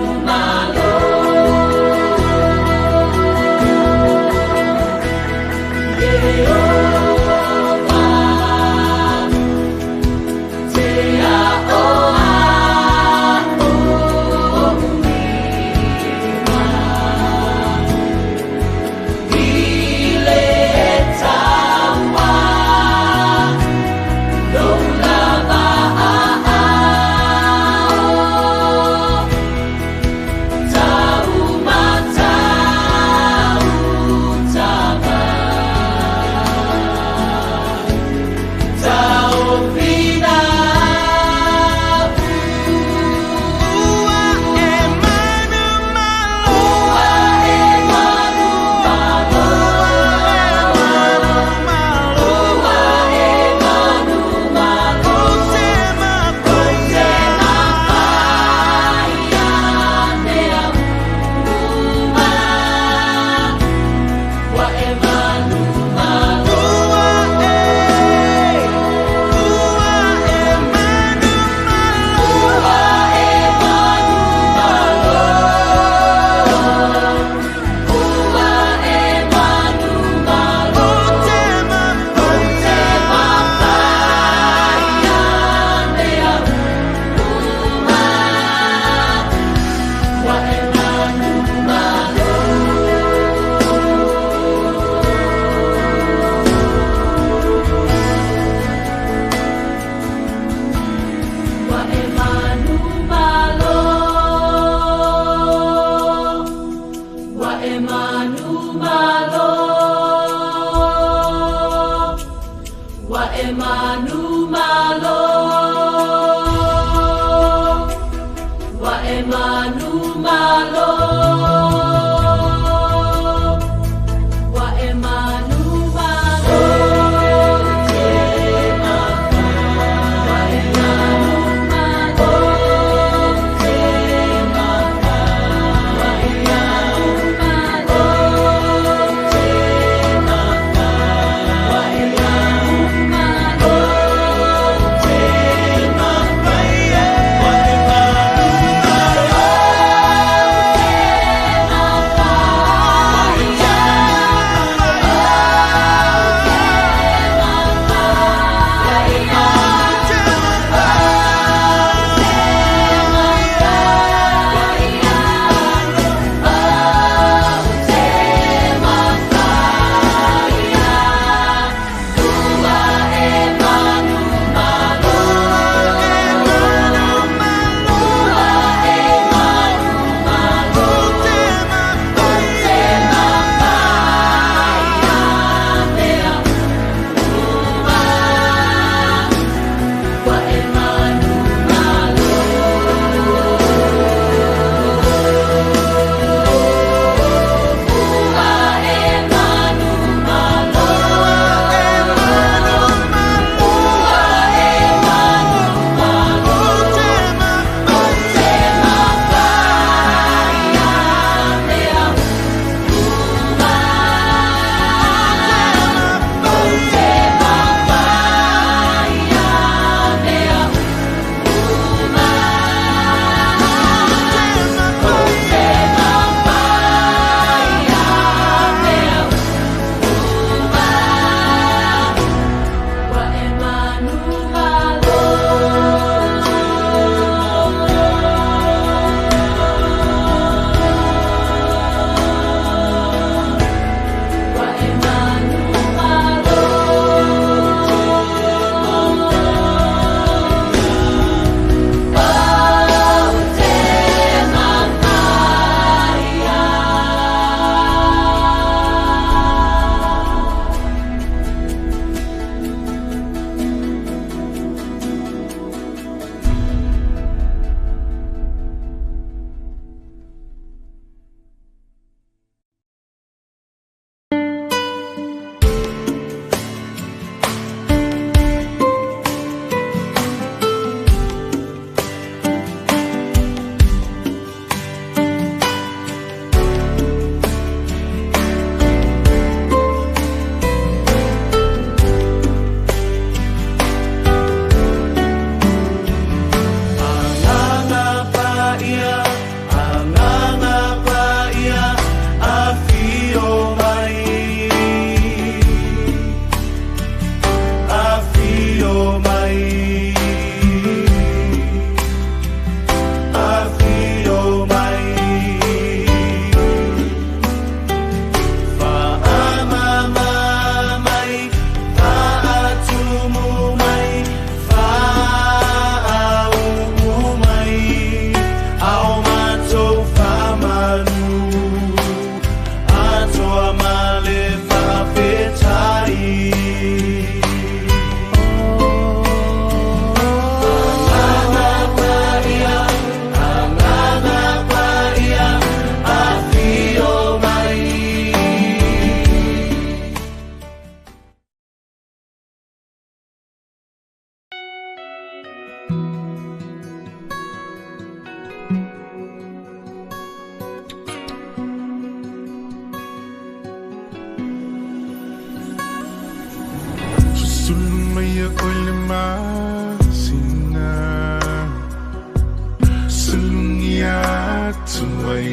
atu ai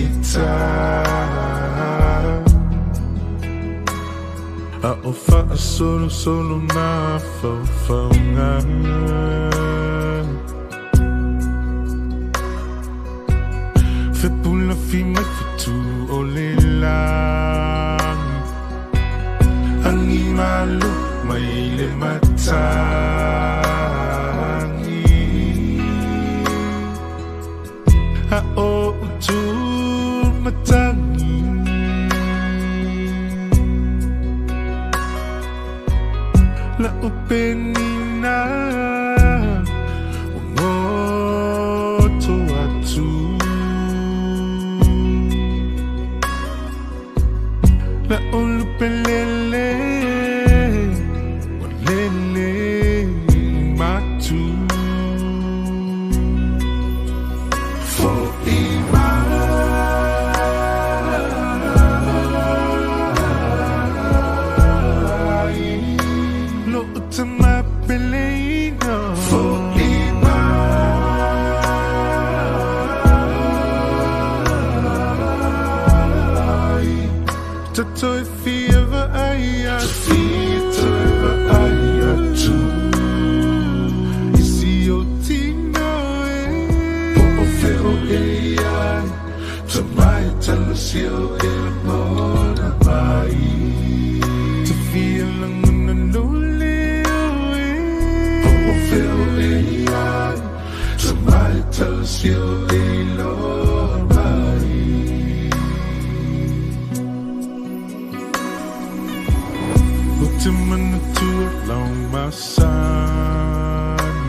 i tā. A o faasolosolo mafaufauga. Fepulafi mai fetu o le lagi. Agi malo mai le matagi. A o utu matagi. La upenina o ngoto atu. La ulupelele o lele matu. Fo'i mai lo utama peleina. Fo'i mai Tatoi fia ai atu. Ai atu. Isi o tino e. Po o feo e ai. Ta mai talasio e mona mai. Te fia langana no leo e. Po o feo e ai. Ta mai talasio e loa mai. O te manatua lau masani.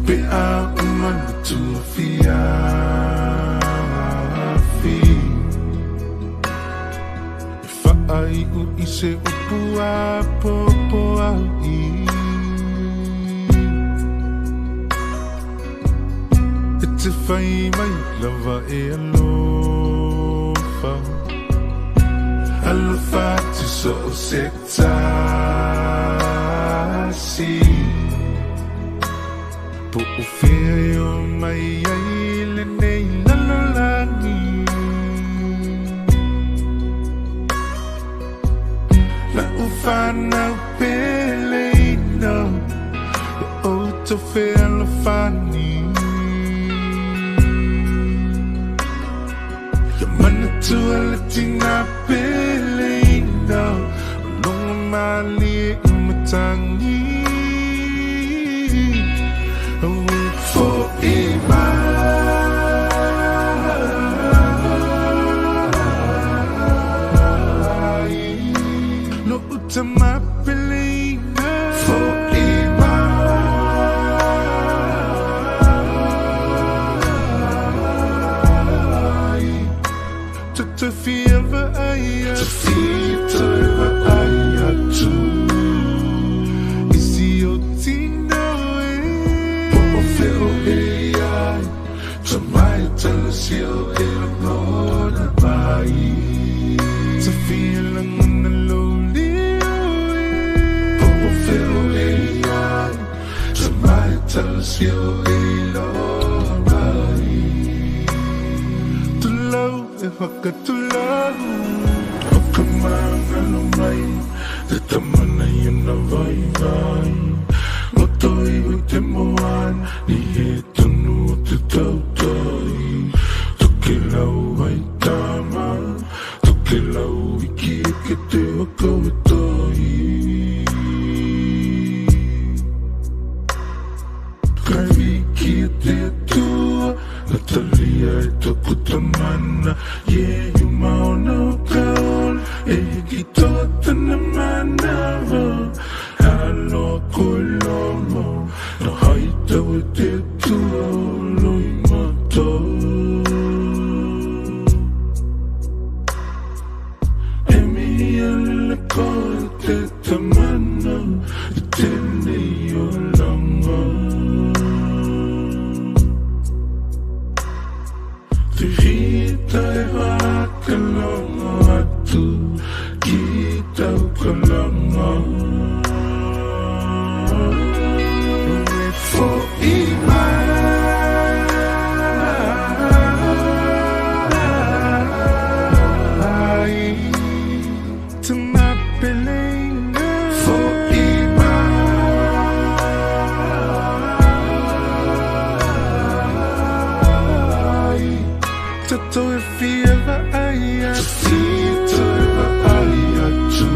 Pe a o manatua fiafi. E faai u i se upu a popo au i. E te whai mai lava e alofa. Alofa tu so o se tasi. Po o fea e o mai ai le nei lalolagi. La u whanau peleina. O to fea alofani. Ia manatua le tina peleina. O longa malie i matangi. Fo'i mai lo utama peleina. Fo'i mai Te fia ai atu. Ai atu. Isi o tino e. Po o feo e ai. Ta mai talasio e lagona mai. Te fia langana lo leo e. Po o feo e ai. Ta mai talasio e loa mai. Tulau e whakatulau. O ka mangalo mai. Te tamana i na vai vai. Roto iwi te moan. Ni he tonu o te tautai. Toke lau ai tama. Toke lau iki e ke te waka e tai. Kai wiki e te atua. Natalia e toku tamana. Ye maona o kaola. E hiki toa tana manawa. Aloa koe lomo. Na haitau e te atua o loi matau. E mihi alele koe te tamana. I tēnei o langa. Te hita e whakalongo atu ki tau kalanga. Fo'i mai. Tatou e fia vaai atu. Toe vaai atu.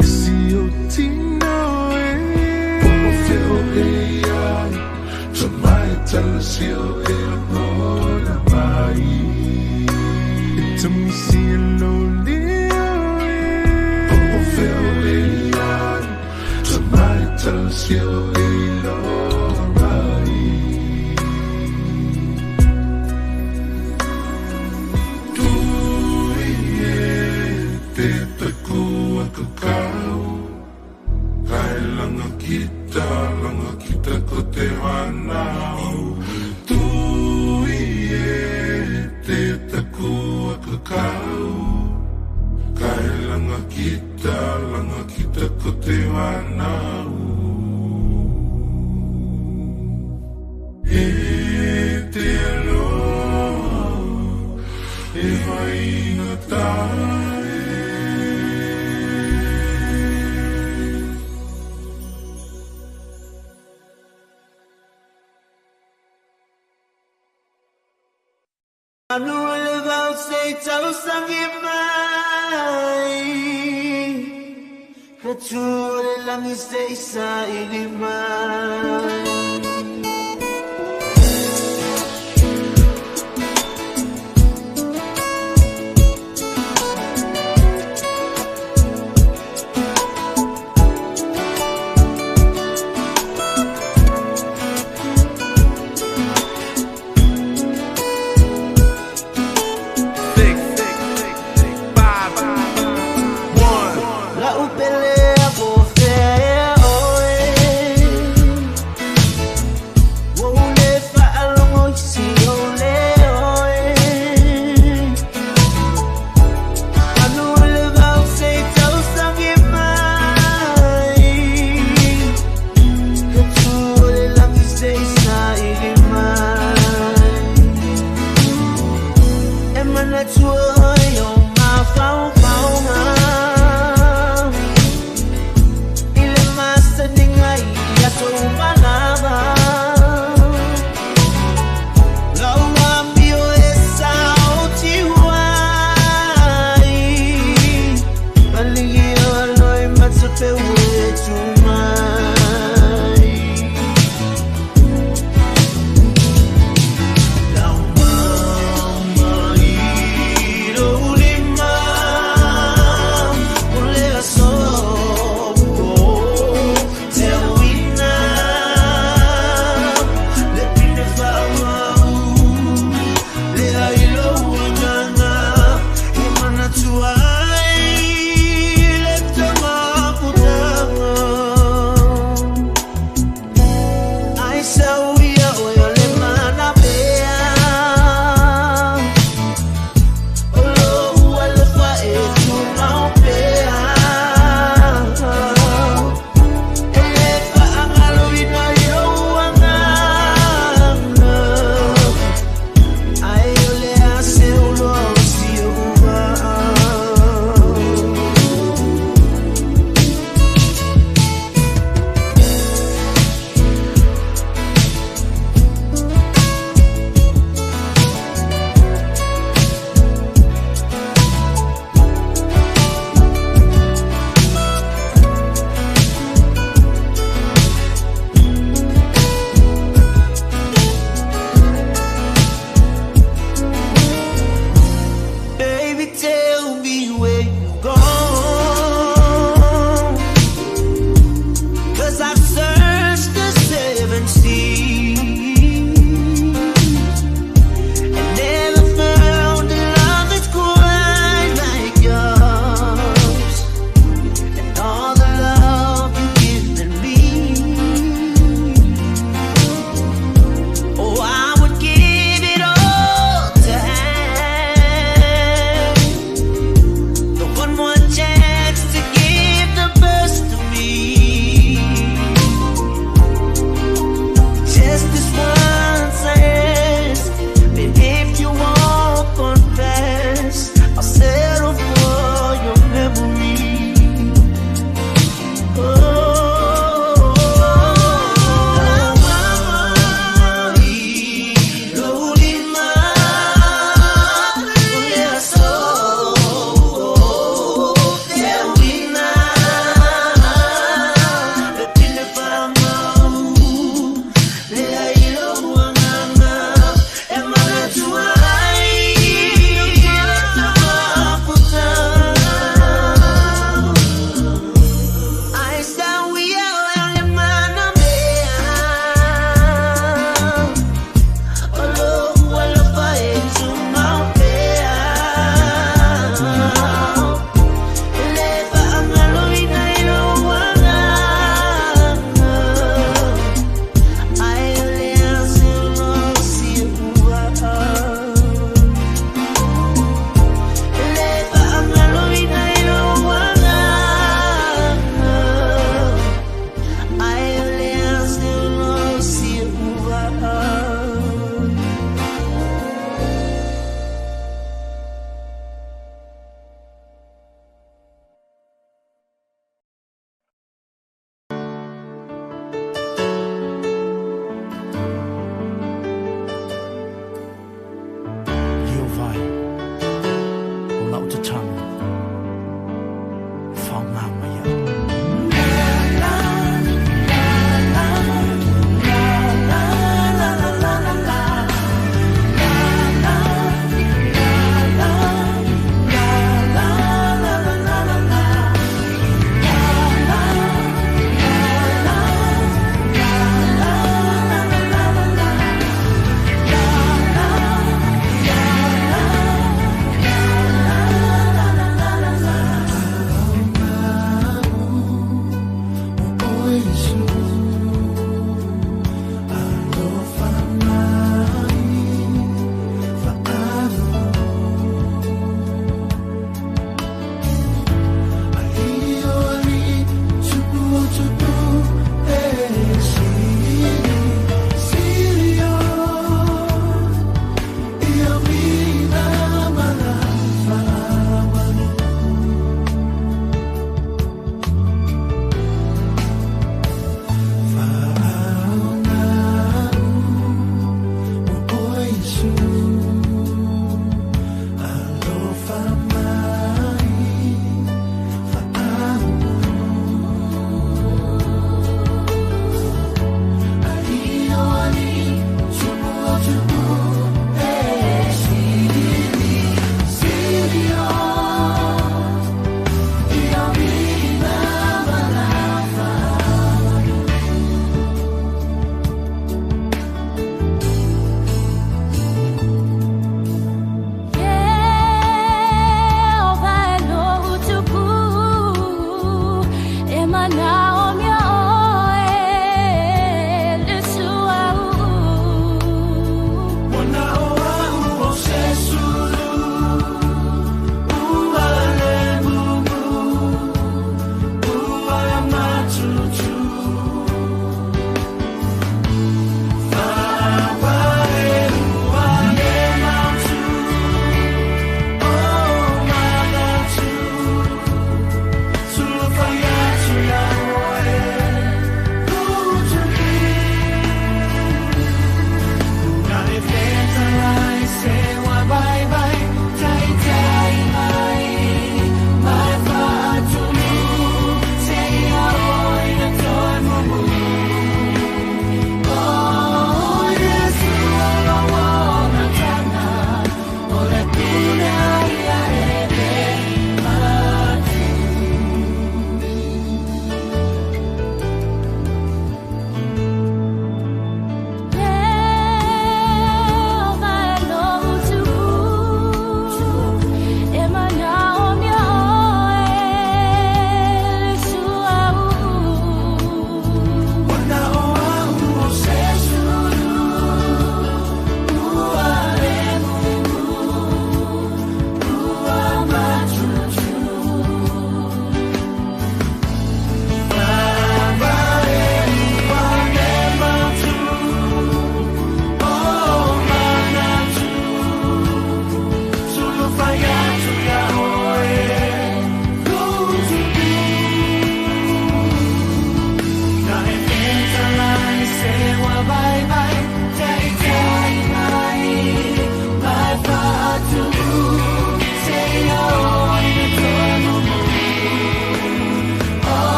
I si ou tino e. Po o fea o e i ai. Tamai talasi o e lagona mai. E tamisi e lou leo e. Po o fea o e i ai. Tamai talasi o e iloa mai. Tui e te taku a kakau. Kai langa kita, langa kita ko te whanau. Tui e te taku a kakau. Kai langa kita, langa kita ko te whanau. E te aloha, e vaingata e. Anu le vau se tausangi mai. Ka tu le langi se isa ili mai. Six, five, one. La upele a po fea oe.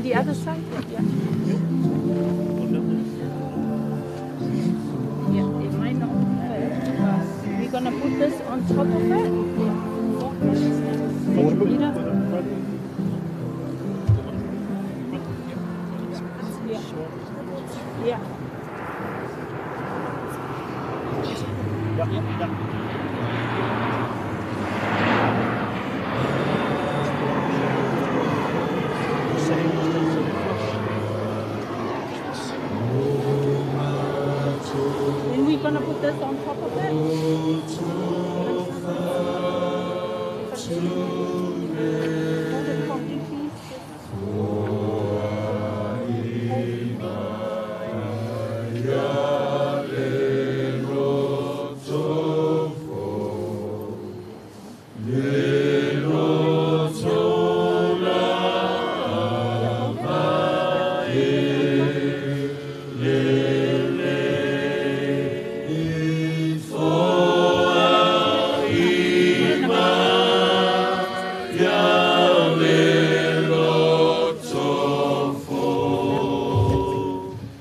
And the other side? Yeah. Yeah, it might not fit, but we're gonna put this on top of it. Yeah. Yeah. Yeah. Then we're gonna put this on top of it. Hold it for me, please.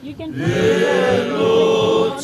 You can put it on the front there with the necklace.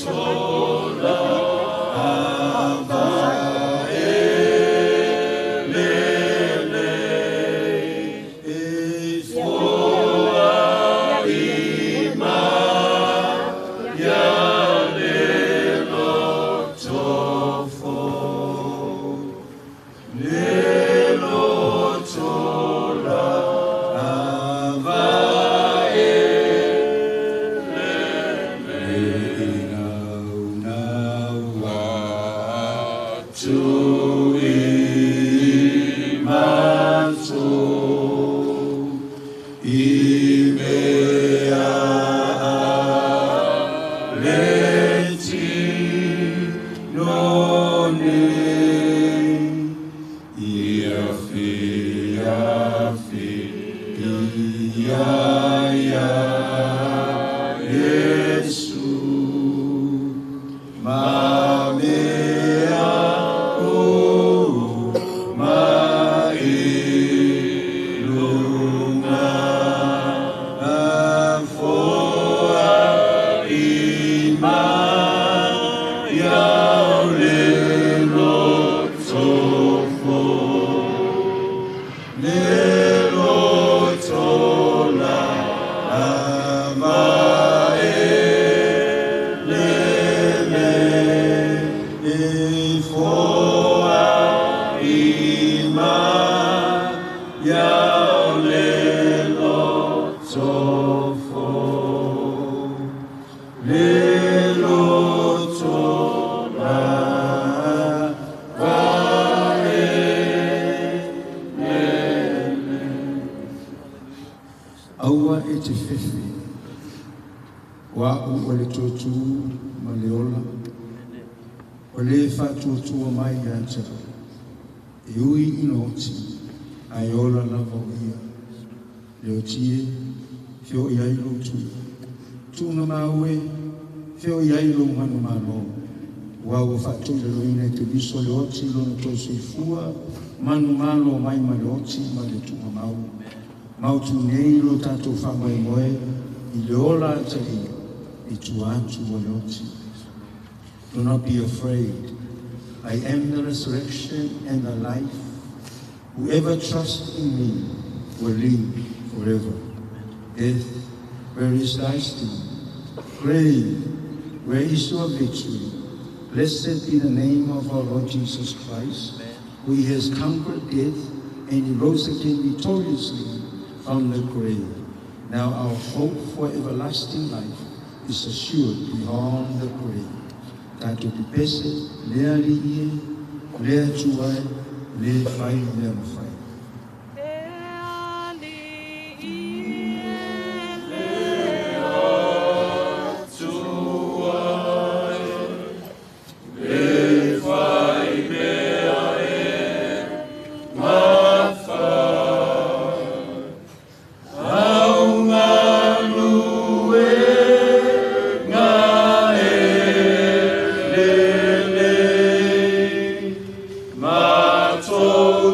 Aua e te fefe, wa u o le tōtū ma le ola, o le whaatuatua mai ia te au, e ui ina oti, ai ola lava o ia, le oti e, whio i ai lou tū. Tūnga mau e, whio i ai lou manu māno, ua ua whaatūlaloina i te viso le oti lona tō soifua, manu mālo mai ma le oti ma le tūnga mau. Mau tu nei lo tātou whamai moe, i le ola atari, i tua atu o le oti. Do not be afraid. I am the resurrection and the life. Whoever trusts in me will live forever. Death, where is thy sting? Grave, where is your victory? Blessed be the name of our Lord Jesus Christ, who has conquered death and he rose again victoriously from the grave. Now our hope for everlasting life is assured beyond the grave. Tātou te pese, lea li ie, lea tuai, le whai mea mawhai.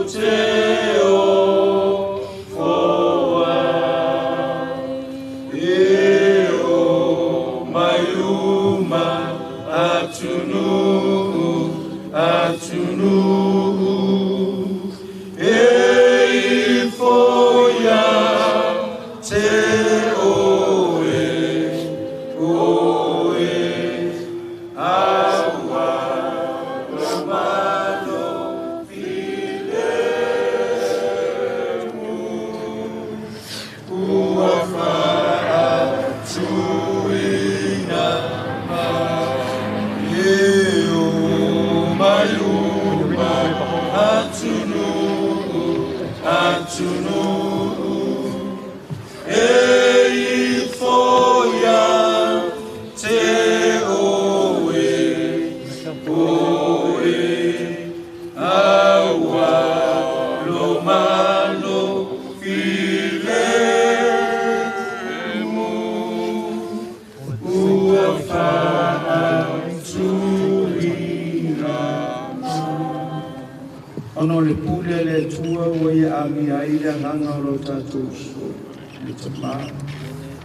Te mai uma atunuu atunuu e ifo ia te oe oe aua romano filemu ua faatuina mai e o mai uma atunuu atunuu e ifo ia te oe oe aua lomalo filemu ua faatuina. Ona o le pule a le Atua ua ia amia ai le agaga o lo tatou uso le Tamā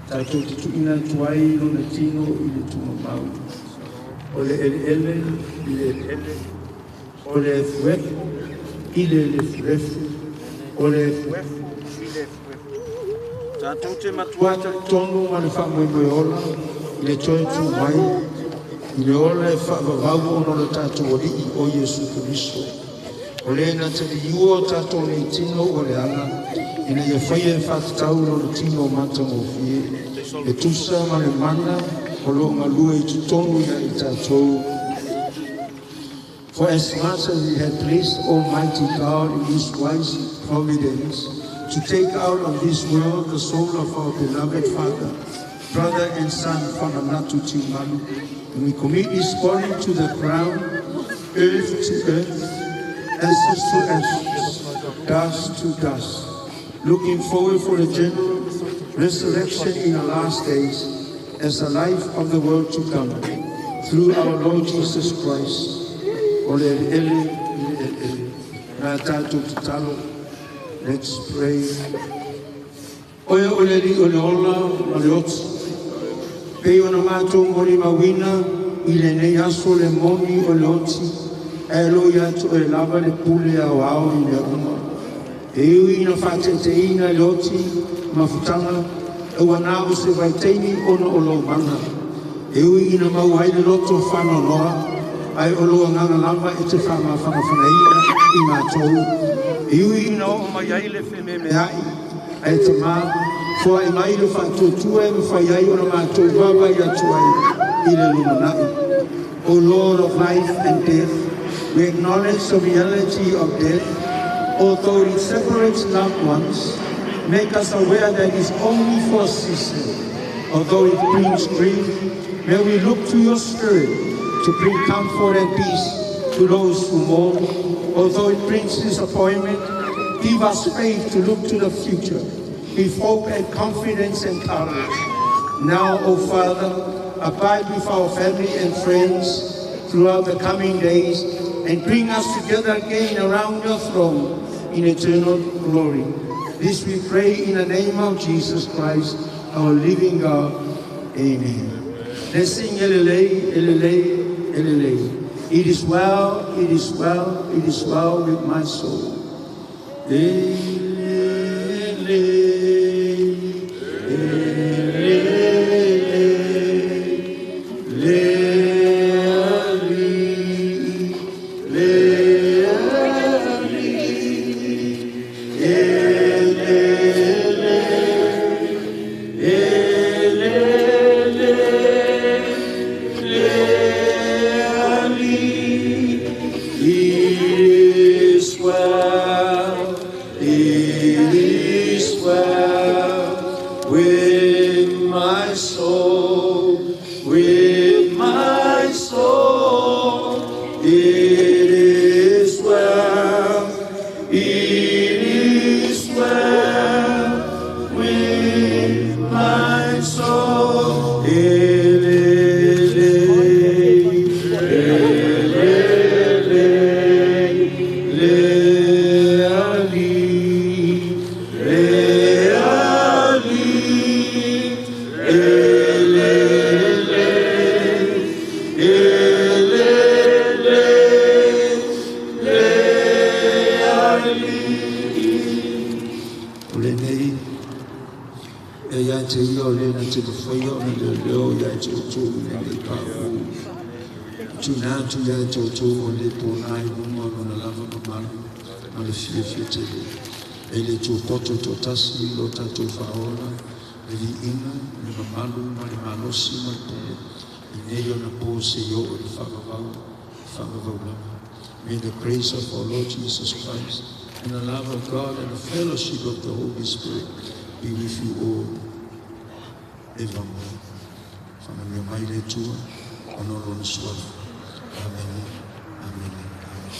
tatou te tuuina atu ai lona tino i le tugamau o le eleele i le eleele o le efuefu i le lefulefu o le efuefu i le efuefu tatou te matuā talitonu ma le faamoemoe ola i le toe tu mai i le ola e faavavau ona o le tatou Alii o Iesu Keriso o le na te liua o tatou nei tino ua leaga ina ia faia e faatatau lona tino matagofie e tusa ma le mana o loo galue i totonu ia i tatou. For as much as it had pleased Almighty God in His wise providence to take out of this world the soul of our beloved father, brother and son, Famanatu Tiumalu, and we commit his body to the ground, earth to earth, ashes to ashes, dust to dust, looking forward for the general resurrection in the last days as the life of the world to come, through our Lord Jesus Christ. O le eleele i le eleele. Na tatou tatalo. Let's pray. Oe o le Alii o le ola ma le oti. Pei ona matou molimauina i lenei aso le moni o le oti. Ae lo ia te oe lava le pule aoao i mea uma. E ui ina faateteina le oti mafutaga ua na o se vaitaimi ona o lou mana. E ui ina maua ai le loto faanoanoa ae o lou agaga lava e te faamafanafanaina i matou. E ui ina oo mai ai le fememeai ae Tamā foai mai le faatuatua e mafai ai ona matou vaavaai atu ai i le lumanai. O Lord of life and death, we acknowledge the reality of death, although it separates loved ones. Make us aware that it's only for a season. Although it brings grief, may we look to your Spirit to bring comfort and peace to those who mourn. Although it brings disappointment, give us faith to look to the future with hope and confidence and courage. Now, O Father, abide with our family and friends throughout the coming days and bring us together again around your throne in eternal glory. This we pray in the name of Jesus Christ, our living God. Amen. Let's sing Elelei, Elelei, Elelei. It is well, it is well, it is well with my soul. Elelei, Elelei, Leali, Leali, Elelei, Elelei, Leali. It is well, it is well with my soul, with my soul. It is well, it is well with my soul. Elelei, elelei, leali, leali, elelei, ina nei paʻu. Tuina atu ia te outou mo lenei pōlā i luga o lona lava mamalu ma le fiafia tele. E le Atua poto toatasi i lo tatou faaola le viiga, le mamalu ma le malosi ma le pule i nei ona pō seia oo i le faavavau, faavavau lava. May the grace of our Lord Jesus Christ and the love of God and the fellowship of the Holy Spirit be with you all evermore. Faamanuia mai le Atua ona o Lona Suafa. Amene, amene, amene.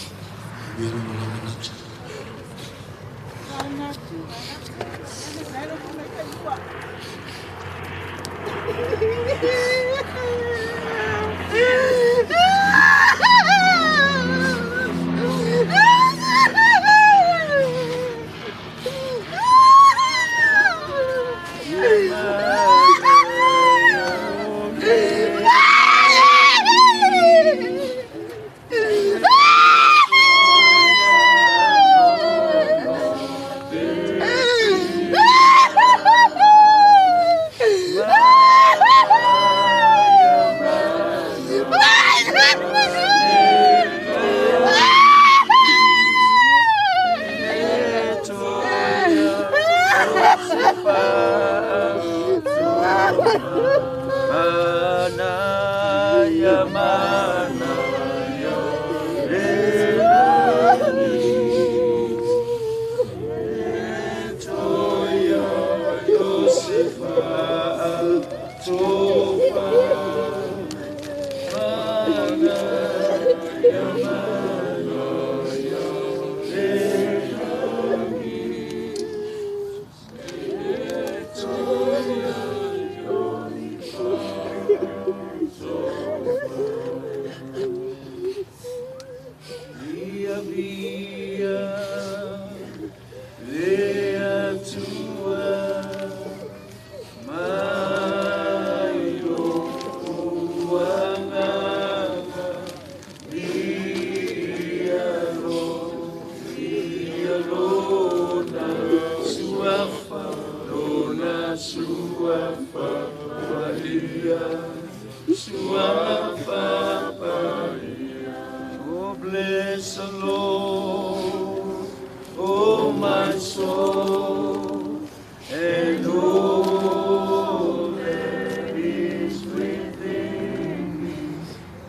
Manuia le malaga manatu. Oh, bless the Lord, oh my soul, and all that is within me.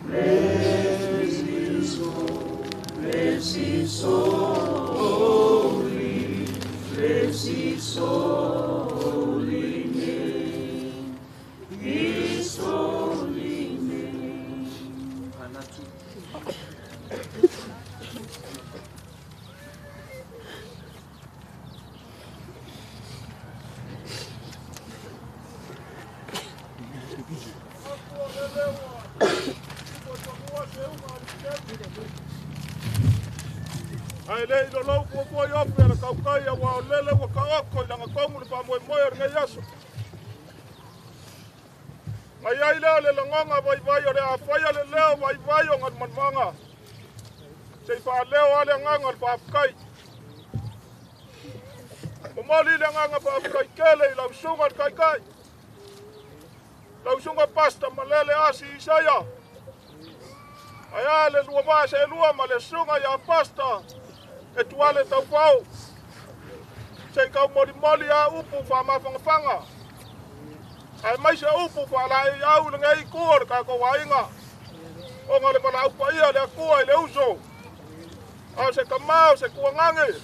Bless his soul, bless his holy, bless his holy name, his holy name. Ae lei lolou fuafua i ofe a le kaukai auā o lele ua taoto i lagatongo le faamoemoe o lenei aso. Mai ai lea o le lagona vaivai o le a faia le leo vaivai o Galumalemana se i faaleo a le agaga o le faafetai. Momoli le agaga faafetai tele i lau susuga le Taitai, lau susuga Pastor Malele Asi Isaia, ae a le lua vaa seelua ma le susuga ia Pastor Etuale Taufao, se i taumolimoli a upu faamafangafaga aemaise upu faalaeiau i lenei itu o le tatou aiga ona o le valaau paia o le Atua i le uso a o se tamā o se tuagage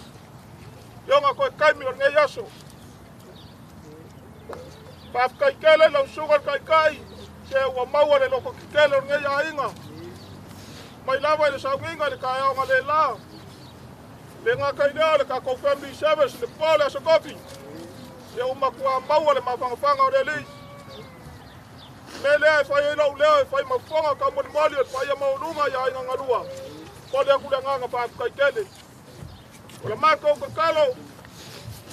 i ona toe taimi o lenei aso. Faafetai tele lau susuga le Taitai se ua maua le loto tetele o lenei aiga mai lava i le sauniga i le taeao analeila. Le gata i lea o le tatou family service le po le Aso Tofi ia ua matuā maua le mafangafaga o le Alii. O le mea lea e fai ai lou leo e fai ma fofoga taumolimoli o le paia maualuga i aiga galua. Momoli atu le agaga faafetai tele. O le matou tatalo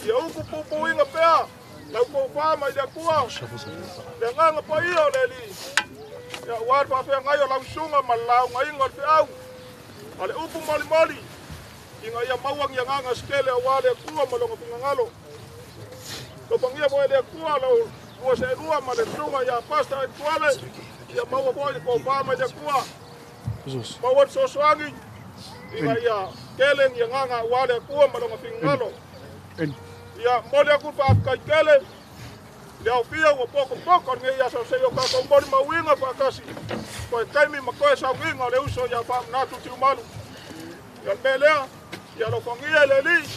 ia utu puipuiga pea lau tofa mai le Atua, le agaga paia o le Alii, ia aua le faafeagai o lau susuga ma le laugaiga o le feau ma le upu molimoli ina ia maua ni agaga se tele aua le Atua ma lona finagalo. Alofagia foi e le Atua lau lua seelua ma le susuga ia Pastor Etuale Ia maua foi le tofa mai le Atua, maua le fesoasoani ina ia tele ni agaga aua le Atua ma Lona finagalo. Ia momoli atu le faafetai tele i le aofia ua potopoto i lenei aso seia o tatou molimauina faatasi toe taimi ma toe sauniga o le uso ia Faamanatu Tiumalu. Ia o le mea lea, ia alofagia e le Alii,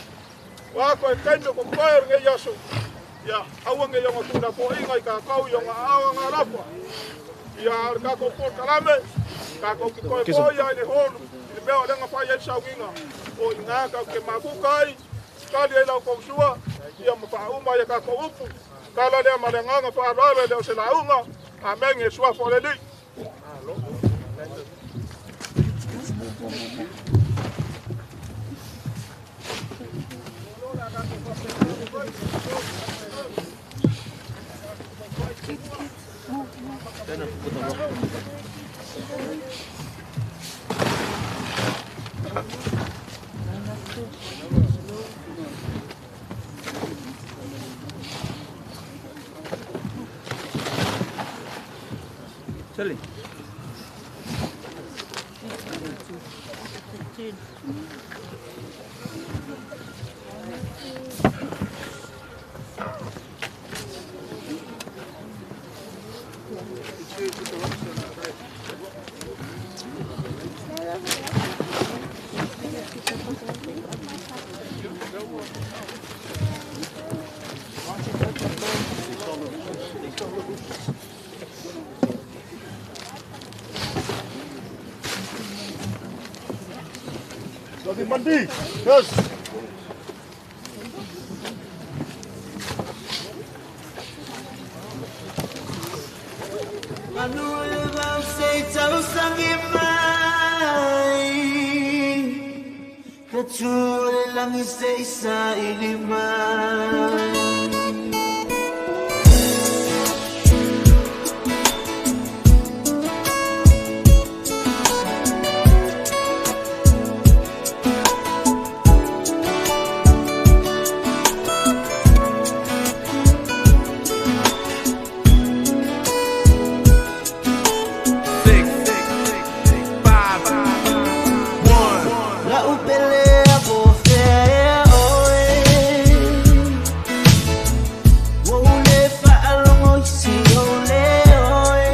o a toe taimi o totoe o lenei aso, ia aua ne i ona tuulafoaiina i tatou i ona aao agalofa. Ia a o le tatou polokalame, tatou te toe foi lava i le hall i le mea o lea na fai ai le sauniga, o i ina tatou te mafuta ai, tali ai la outou sua, ia ma faauma ai a tatou upu. Tala lea ma le agaga faaaloalo e le o se lauga. Amene i le suafa o le Alii. Sali. Mandi. Yes. Manu le vau se tausangi mai Ka tu o le langi se isa ili mai. 6, 5, 1. La upele a po fea oe Ua ule faalogo i si o le oe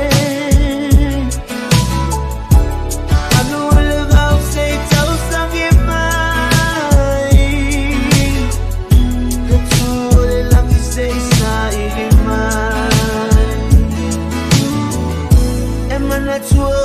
Anu le vau se i tausangi mai Ka tu o le langi se i saili mai E manatua